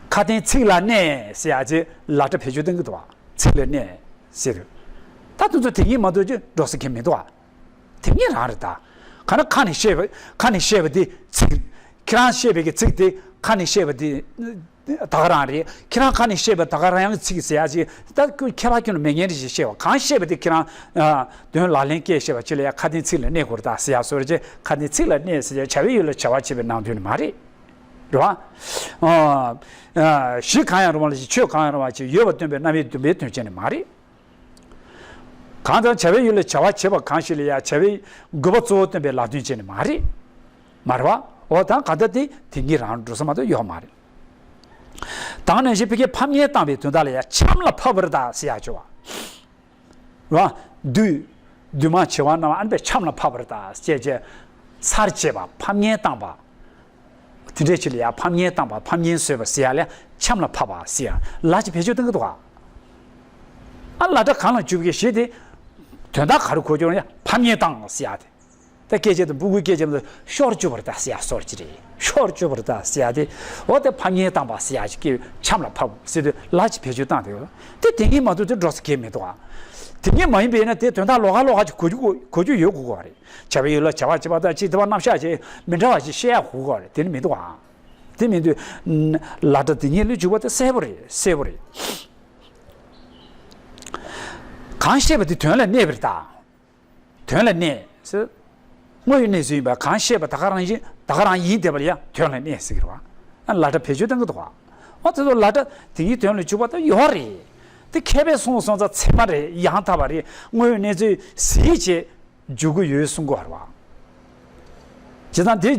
ཁ་དན་ཚིག་ལ་གནས་ཟེར་ཡ་ཅིག་ལ་སྤྲད་བེད་སྤྱོད་གཏོང་གི་འདུག་བ། ཚིག་ལ་གནས་ཟེར་དུས། ད་དེ་ཚོ་དེ་ཉིད་མ་གཏོགས་ཅིག་འགྲོ་ས་གང་མི་འདུག་བ། དེ་ཉིད་རང་རེད་ད། ག་ན་ཁ་ནས་བཤད་པ་ཁ་ནས་བཤད་པ་དེ་ཚིག་ཁྱེད་རང་བཤད་པའི་གི་ཚིག་དེ་ཁ་ནས་བཤད་པ་དེ་ད་ག་རང་རེད། ཁྱེད་རང་ཁ་ནས་བཤད་པ་ད་ག་རང་ཡང་ཚིག་ཟེར་ཡ་ཅིག་ད་ཁྱད་པར་ཁྱོན་ནས་མེད་མཁན་རེད་ཅེས་བཤད་པ་གང་བཤད་པ་དེ་ཁྱེད་རང་དོན་ལག་ལེན་སྐྱེལ་བཤད་པ་ཅི་ལ་ཡ་ཁ་དན་ཚིག་ལ་གནས་དགོས་རེད་ད་ཟེར་ཡ་བཟོ་རེད་ཅེ། ཁ་དན་ཚིག་ལ་གནས་ཟེར་ཡ་བྱ་བའི་ཡུལ་ལ་བྱ་བ་བྱེད་པའི་ནང་དོན་ནི་མ་རེད། རེད་བ། ཨ་ཨ་གཞི་གང་ཡང་རུང་བ་ལ་ཞིག་ཆོས་གང་ཡང་རུང་བ་ཞིག་ཡོད་པ་སྟོན་པའི་རྣམ་དབྱེ་བདུན་པའི་དོན་ཅན་ནི་མ་རེད། གང་ལྟར་བྱ་བའི་ཡུལ་ལ་བྱ་བ་བྱེད་པ་གང་ཞིག་ལ་ཡང་བྱ་བའི་དགོས་པ་གཙོ་བོ་སྟོན་པའི་ལ་དོན་ཅན་ནི་མ་རེད། མ་རེད་བ། འོ་ད་གང་ལྟར་དེ་དེ་ཉིད་རང་འགྲོ་ས་མ་གཏོགས་ཡོད་མ་རེད། ད་ག་ནང་བཞིན་ཕ་གིར་ཕམ་ཉེས་བཏང་བའི་དོན་དག་ལ་ཡང་འཆམ་ལ་ཕབ་པར་གདའ་ཟེར་ཡ་ཆོ་བ། རེད་བ། བདུད། བདུད་དམག་བྱེ་བ་རྣམས་ཨ་ནི་པའི་འཆམ་ལ་ཕབ་པར་གདའ་ཅེས་བྱས། ཚར་བཅད་པ་ཕམ་ཉེས་བཏང་བ། དེ་འདྲའི་ཆེད་ལ་ཡང་ཕམ་ཉེས་བཏང་བ་ཕམ་ཉེས་བཟོས་པ་ཟེར་ཡ་ལ་འཆམ་ལ་ཕབ་པ་ཟེར་ཡ་ལ་ཅིག་བེད་སྤྱོད་གཏོང་གི་འདུག་ག་ཨ་ལ་སྒྲ་གང་ལ་འཇུག་གི་གཞི་དེ། དོན་དག་ག་རེ་གོ་རྒྱུ་ཡང་ཕམ་ཉེས་བཏང་ཟེར་ཡ་དེ། ད་སྐད་ཆ་དང་སྤུ་གུའི་སྐད་ཆ་མ་གཏོགས་ཤོར་བཅུག་པར་གདའ་ཟེར་ཡ་སོགས་ཅི་རེད། ཤོར་བཅུག་པར་གདའ་ཟེར་ཡ་དེ། འོ་དེ་ཕམ་ཉེས་བཏང་བ་ཟེར་ཡ་ཅིག་གིས་འཆམ་ལ་ཕབ་ཟེར་དུས་ལ་ཅིག་བེད་སྤྱོད་བཏང་དེ། དེ་དེ་ཉིད་མ་གཏོགས་དེ་འགྲོ་ས་གང་མི་འདུག་ག་དེ་ཉིད་མ་ཡིན་པས་ན་དེ་དོན་དག་ལོགས་ཀ་ལོགས་ཀ་ཅིག་གོ་རྒྱུ་གོ་རྒྱུ་ཡོད་དགོས་ཀྱི་རེད། བྱ་བའི་ཡུལ་ལ་བྱ་བ་བྱེད་པ་དང་ཅིག་དེ་བ་རྣམ་གཞག་ཅིག་མི་འདྲ་བ་ཞིག་བཤད་ཡ་གོ་གི་རེད། དེ་ནི་མི་འདུག་ཨ། དེ་མི་འདུག་ལ་སྒྲ་དེ་ཉིད་ལ་འཇུག་པ་དེ་གསལ་པོ་རེད། གསལ་པོ་རེད། གང་བཤད་པ་དེ་དོན་ལ་གནས་པ་རེད་ད། དོན་ལ་གནས་ཟེར། དངོས་ཡོད་གནས་ཚུལ་ཡིན་པ་གང་བཤད་པ་ད་ག་རང་བཞིན་ད་ག་རང་ཡིན་བསྡད་པ་ལ་ཡང་དོན་ལ་གནས་ཟེར་གི་རེད་བ། ལ་སྒྲ་བེད་སྤྱོད་གཏོང་གི་འདུག་བ། འོ་དེ་ཚོ་ལ་སྒྲ་དེ་ཉིད་དོན་ལ་འཇུག་པ་ད་ཡོད་རེད། དེ་མཁས་པའི་གསུང་སོང་ཙང་ཚད་མ་རེད། ཡང་དག་པ་རེད། དངོས་ཡོད་གནས་ཚུལ་གཟིགས་བྱས། འཇུག་གི་ཡོད་གསུང་གི་ཡོད་རེད་བ། བྱས་ཙང་དེ་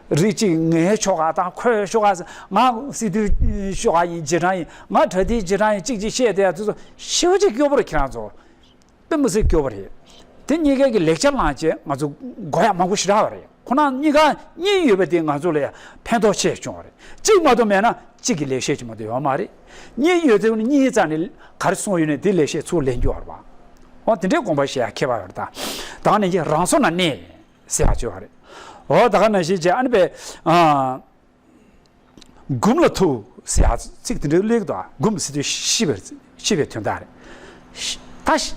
རིགས་གཅིག་ངའི་ཤོག་ཁག་དང་ཁོའི་ཤོག་ཁག་ང་སི་ཏུའི་ཤོག་ཁག་ཡིན་རྗེས་འབྲང་ཡིན་ང་གྲ་སྒྲིག་རྗེས་འབྲང་ཡིན་གཅིག་གཅིག་བཤད་བསྡད་ཡ་དེ་ཚོ་ཞེ་པོ་ཅིག་སྐྱོ་པོ་རེད་ཁྱེད་རང་ཚོ། དཔེ་མི་སྲིད་སྐྱོ་པོ་རེད། དེ་གཉིས་ཀའི་གི་ལེགས་ཆ་བླངས་བྱས་ང་ཚོ་གོ་ཡ་མང་པོ་ཞེ་དྲག་ཡོད་རེད། ཁོ་ན་གཉིས་ཀ་གཉིས་ཡོད་པ་དེ་ང་ཚོ་ལ་ཡ་ཕན་ཐོགས་ཆེ་བྱུང་བ་རེད། གཅིག་མ་གཏོགས་མེད་ན་གཅིག་གི་ལེགས་བཤད་ཅིག་མ་གཏོགས་ཡོད་མ་རེད། གཉིས་ཡོད་དེ་གཉིས་རྩ་ནས་ག་རེ་གསུངས་ཡོད་ནས་དེ་ལེགས་བཤད་ཚུར་ལེན་རྒྱུ་ཡོད་རེད་བ། འོ་དེ་འདྲའི་དགོངས་པ་བཞེས་ཡ་མཁས་པ་ཡོད་རེད་ད། ད་ནས་ཀྱི་རང་སོ་ན་གནས་ཟེར་ཡ་ཅིག་ཡོད་རེད། འོ་ད་ག་ནང་བཞིན་བྱས་ཨ་ནི་པའི་ཨ། འགུམ་ལ་ཐུག་ཟེར་ཡ་ཚིག་དེ་འདྲའི་གླེགས་འདུག་འགུམ་ཟེར་དུས་ཤི་བའི་ཤི་བའི་དོན་དག་རེད། ཤི་ད་ཤི་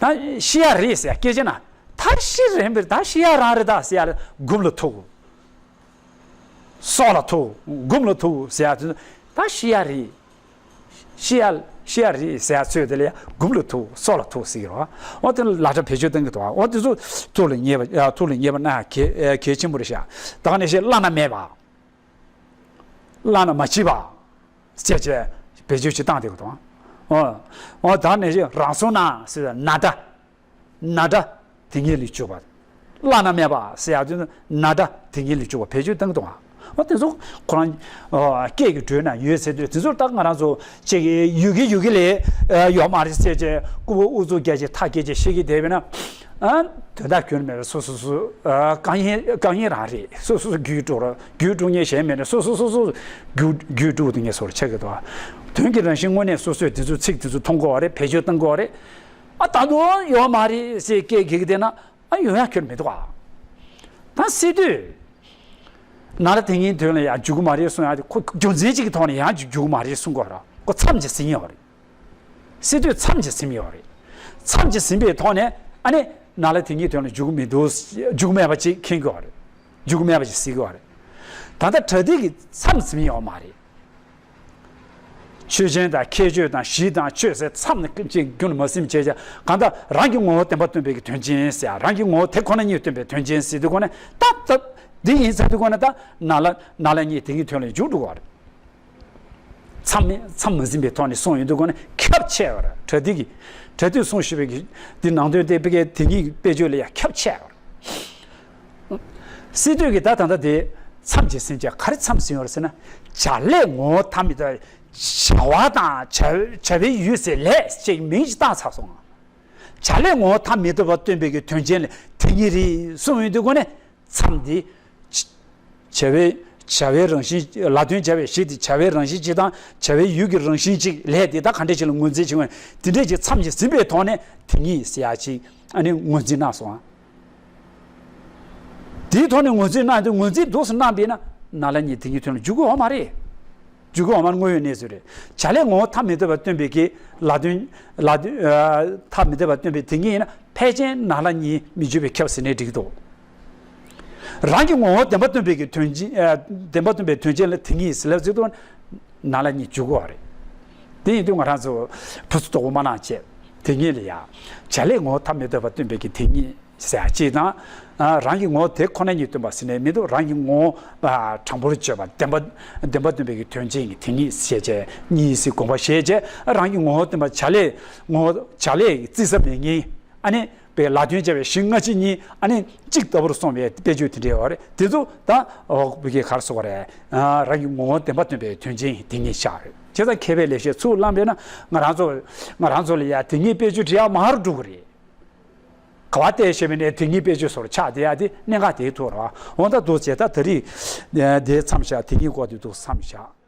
ད་ཤི་ཡ་རེད་ཟེར་ཡ་སྐད་ཆ་ན་ད་ཤི་རན་པའི་ད་ཤི་ཡ་རང་རེད་ད་ཟེར་ཡ་ལ་འགུམ་ལ་ཐུག་སྲོག་ལ་ཐུག་འགུམ་ལ་ཐུག་ཟེར་ཡ་དེ་ད་ཤི་ཡ་རེད། ཤི་ཡ་ཤི་ཡ་རེད་ཟེར་ཡ་ཚོད་དེ་ལ་ཡ་འགུམ་ལ་ཐུག་སྲོག་ལ་ཐུག་ཟེར་གི་རེད་བ། འོ་དེ་ལ་ལ་སྒྲ་བེད་སྤྱོད་གཏོང་གི་འདུག་བ། འོ་དེ་ཚོ་ཐུགས་ལ་ངེས་པ་ཐུགས་ལ་ངེས་པ་གནང་གལ་གལ་ཆེན་པོ་རེད་ཤག་ད་ག་ནང་བཞིན་བླ་ན་མེད་པ། བླ་ན་མ་མཆིས་པ། ཅེས་བྱས་བེད་སྤྱོད་ཅིག་བཏང་བསྡད་ཀྱི་འདུག་འོ། འོ་ད་ནས་རང་སོ་ན་ཟེར་ན་སྒྲ། ན་སྒྲ་དེ་ཉིད་ལ་འཇུག་པ། བླ་ན་མེད་པ་ཟེར་ཡག་དུས་ན་སྒྲ་དེ་ཉིད་ལ་འཇུག་པ་བེད་སྤྱོད་བཏང་གི་འདུག་འོ་དེ་ཚོ་ཁོ་རང་སྐད་ཀྱི་འགྲོས་ན་ཡོད་ཟེར་དུས་དེ་ཚོར་ད་ང་རང་ཚོ་ཅིག་ཡུལ་གྱི་ཡུལ་གྱི་ལས་ཡོད་མ་རེད་ཟེར་བྱས་ལྐུགས་པ་ཨུ་ཚུགས་རྒྱག་བྱས་ཐག་བཅད་བྱས་བཤད་ཀྱི་བསྡད་པས་ན། ཨ། དོན་དག་ཁྱོན་མེད་པའི་སོ་སོ་སོ། ཨ། རྐང་ཡིན་རྐང་ཡིན་རང་རེད། སོ་སོ་སོ་རྒྱུད་དཀྲུག་ར་རྒྱུད་དཀྲུག་མཁན་གཞན་མེད་ནས་སོ་སོ་སོ་སོ་རྒྱུད་རྒྱུད་དཀྲུག་དེ་ངས་སོར་ཆགས་ཀྱི་འདུག་དོན་གྱི་རང་བཞིན་དངོས་གནས་སོ་སོས་དེ་ཚོའི་ཚིག་དེ་ཚོ་མཐོང་དགོས་བ་རེད། བེད་སྤྱོད་གཏང་དགོས་བ་རེད། ཨ་ད་དུང་ཡོད་མ་རེད་ཟེར་སྐད་གེགས་བསྡད་ན་ཨ་ཡོང་ཡ་ཁྱོན་མི་འདུག་ཨ། ད་སྲིད་དུས་ན་ལ་དེ་ཉིད་དོན་ལ་ཡང་འཇུག་གི་མ་རེད་གསུང་ཡ་དེ་ཁོ་རྒྱུ་མཚན་གཅིག་གི་ཐོག་ནས་ཡང་འཇུག་གི་མ་རེད་གསུང་དགོས་ར་ཁོ་མཚམས་ཀྱི་ཟིན་ཡོད་རེད། སྲིད་དུས་མཚམས་ཀྱིས་ཟིན་ཡོད་རེད། མཚམས་ཀྱིས་ཟིན་པའི་ཐོག་ནས་ཨ་ནི་ན་ལ་དེ་ཉིད་དོན་ལ་འཇུག་མི་འདུག་འཇུག་མེད་པ་ཅིག་མཁྱེན་གྱི་ཡོད་རེད། འཇུག་མེད་པ་ཅིག་ཟེར་གྱི་ཡོད་རེད། ད་ལྟ་གྲ་སྒྲིག་གི་མཚམས་ཟིན་ཡོད་མ་རེད། ཆོས་ཅན་དང་ཁྱད་ཆོས་དང་གཞི་དང་ཆོས་ཟེར་མཚམས་ནི་ཅིག་རྒྱུན་མ་ཟིན་བྱས་ཀྱང་གང་ལྟར་རང་གི་ངོ་བོ་བདེན་པ་སྟོན་པའི་གི་དོན་ཅན་ཟེར་རང་གི་ངོ་བོ་དེ་ཁོ་ན་ཉིད་སྟོན་པའི་དོན་ཅན་ཟེར་དུས་ཁོ་ན་ད་ད་འདི་ཡིན་ཟེར་དུས་ཁོ་ན་ད་ན་ལ་ན་ལ་ཉིད་དེ་ཉིད་དོན་ལ་འཇུག་འགྲོ་གི་ཡོད་རེད། མཚམས་མེད་མཚམས་མ་ཟིན་པའི་ཐོག་ནས་གསུངས་ཡོང་དུས་ཁོ་ན་ཁྱབ་ཆེ་བར་གྲ་སྒྲིག་གི་གྲ་སྒྲིག་གསུངས་ཞུས་པའི་གི་འདི་ནང་དོན་དེ་བི་ཀའི་དེ་ཉིད་དཔེ་བརྗོད་ལ་ཡང་ཁྱབ་ཆེ་བར། སྲིད་དུས་ཀྱི་ད་ད་ལྟ་དེ་མཚམས་ཀྱིས་ཟིན་བྱས་ག་རེ་མཚམས་ཟིན་ཡོད་རེད་ཟེར་ན་བྱ་ལས་ངོ་བོ་ཐ་མི་དང་བྱ་བ་དང་བྱ་བྱ་བའི་ཡུལ་ཟེར་ལས་ཅེས་མིང་ཞིག་བཏགས་ཚར་སོང་ང་། བྱ་ལས་ངོ་བོ་ཐ་མི་དད་པ་སྟོན་པའི་གི་དོན་ཅན་ལ་དེ་ཉིད་རེད་གསུངས་ཡོང་དུས་སྒོ་ནས། མཚམས་འདི། བྱ་བའི་བྱ་བའི་རང་བཞིན། ལ་དོན་བྱ་བའི་གཞི་དེ་བྱ་བའི་རང་བཞིན་གཅིག་དང་བྱ་བའི་ཡུལ་གྱི་རང་བཞིན་གཅིག་ལས་དེ་དག་ག་འདྲ་ཞིག་ལ་ངོས་འཛིན་བྱེད་དགོས། དེ་འདྲས་ཀྱི་མཚམས་ཀྱིས་ཟིན་པའི་ཐོག་ནས་དེ་ཉིད་ཟེར་ཡ་ཅིག་ཨ་ནི་ངོས་འཛིན་གནང་སོང་ཨ། དེའི་ཐོག་ནས་ངོས་འཛིན་གནང་དུས་ངོས་འཛིན་འདུག་སེ་གནང་བས་ན་ན་ལ་གཉིས་དེ་ཉིད་དོན་ལ་འཇུག་གི་ཡོད་མ་རེད། འཇུག་གི་ཡོད་མ་རེད། དངོས་ཡོད་གནས་ཚུལ་རེད། བྱ་ལས་ངོ་བོ་ཐ་མི་དད་པ་སྟོན་པའི་གི་ལ་དོན། ལ་དོན། ཐ་མི་དད་པ་སྟོན་པའི་དེ་ཉིད་ཡིན་ན། ཕལ་ཆེར་ན་ལ་གཉིས་མི་འཇུག་པས་ཁྱབ་ཟེར་ནའི་འགྲིག་འདུག་རང་གི་ངོ་བོ་བདེན་པ་སྟོན་པའི་གི་དོན་ཅན། ཨ། བདེན་པ་སྟོན་པའི་དོན་ཅན་ལ་དེ་ཉིད་ཟེར་ལབ་ཚེ་དུ་ན་ལ་གཉིས་འཇུག་གི་ཡོད་རེད། དེ་ཡིན་དུས་ང་རང་ཚོ་བུ་ཚོ་དོགས་པ་མ་གནང་བྱས། དེ་ཉིད་ལ་ཡ། བྱ་ལས་ངོ་བོ་ཐ་མི་དད་པ་སྟོན་པའི་གི་དེ་ཉིད་ཟེར་ཡ་གཅིག་དང་། ཨ། རང་གི་ངོ་བོ་དེ་ཁོ་ན་ཉིད་སྟོན་པ་ཟེར་ནའི་མི་འདུག་རང་གི་ངོ་བོ། ཨ། དྲང་པོར་བརྗོད་པ་བདེན་པ། བདེན་པ་སྟོན་པའི་གི་དོན་ཅན་གྱི་དེ་ཉིད་ཟེར་བྱས་གཉིས་སུ་དགོངས་པ་བཞེས་བྱས། རང་གི་ངོ་བོ་སྟོན་པ་བྱ་ལས། ངོ་བོ་བྱ་ལས་རྩིས་ཟབ་མོའི་གཉིས། ཨ་ནི། པའི་ལ་དོན་བྱ་བའི་གཞི་སྔ་ཕྱི་གཉིས་ཨ་ནི་གཅིག་ལྟ་བུར་སོང་བའི་དཔེ་བརྗོད་དེ་འདྲའི་ཡོད་རེད། དེ་ཚོ་ད་འོག་བུ་གའི་གར་སོགས་རེད། རང་གི་ངོ་བོ་བདེན་པ་སྟོན་པའི་དོན་ཅན་དེ་ཉིད་ཤར་རེད། བྱས་ཙང་མཁས་པའི་ལེགས་བཤད་ཚུར་བླངས་པས་ན་ང་རང་ཚོ། ང་རང་ཚོ་ལ་ཡ་དེ་ཉིད་དཔེ་བརྗོད་བྲི་ཡ་མང་རུ་འགྲོ་གི་རེད། ག་བ་བལྟས་ཞེས་པའི་ནས་དེ་ཉིད་དཔེ་བརྗོད་སོགས་ཆགས་བསྡད་ཡ་དེ་གནད་འགག་དེའི་ཐོག་རེད། འོ་ད་འདུག་བྱས་ད་ད་རེས་དེ་མཚམས་བཞག་དེ་ཉིད་སྐོར་དེ་འདུག་མཚམས་བཞག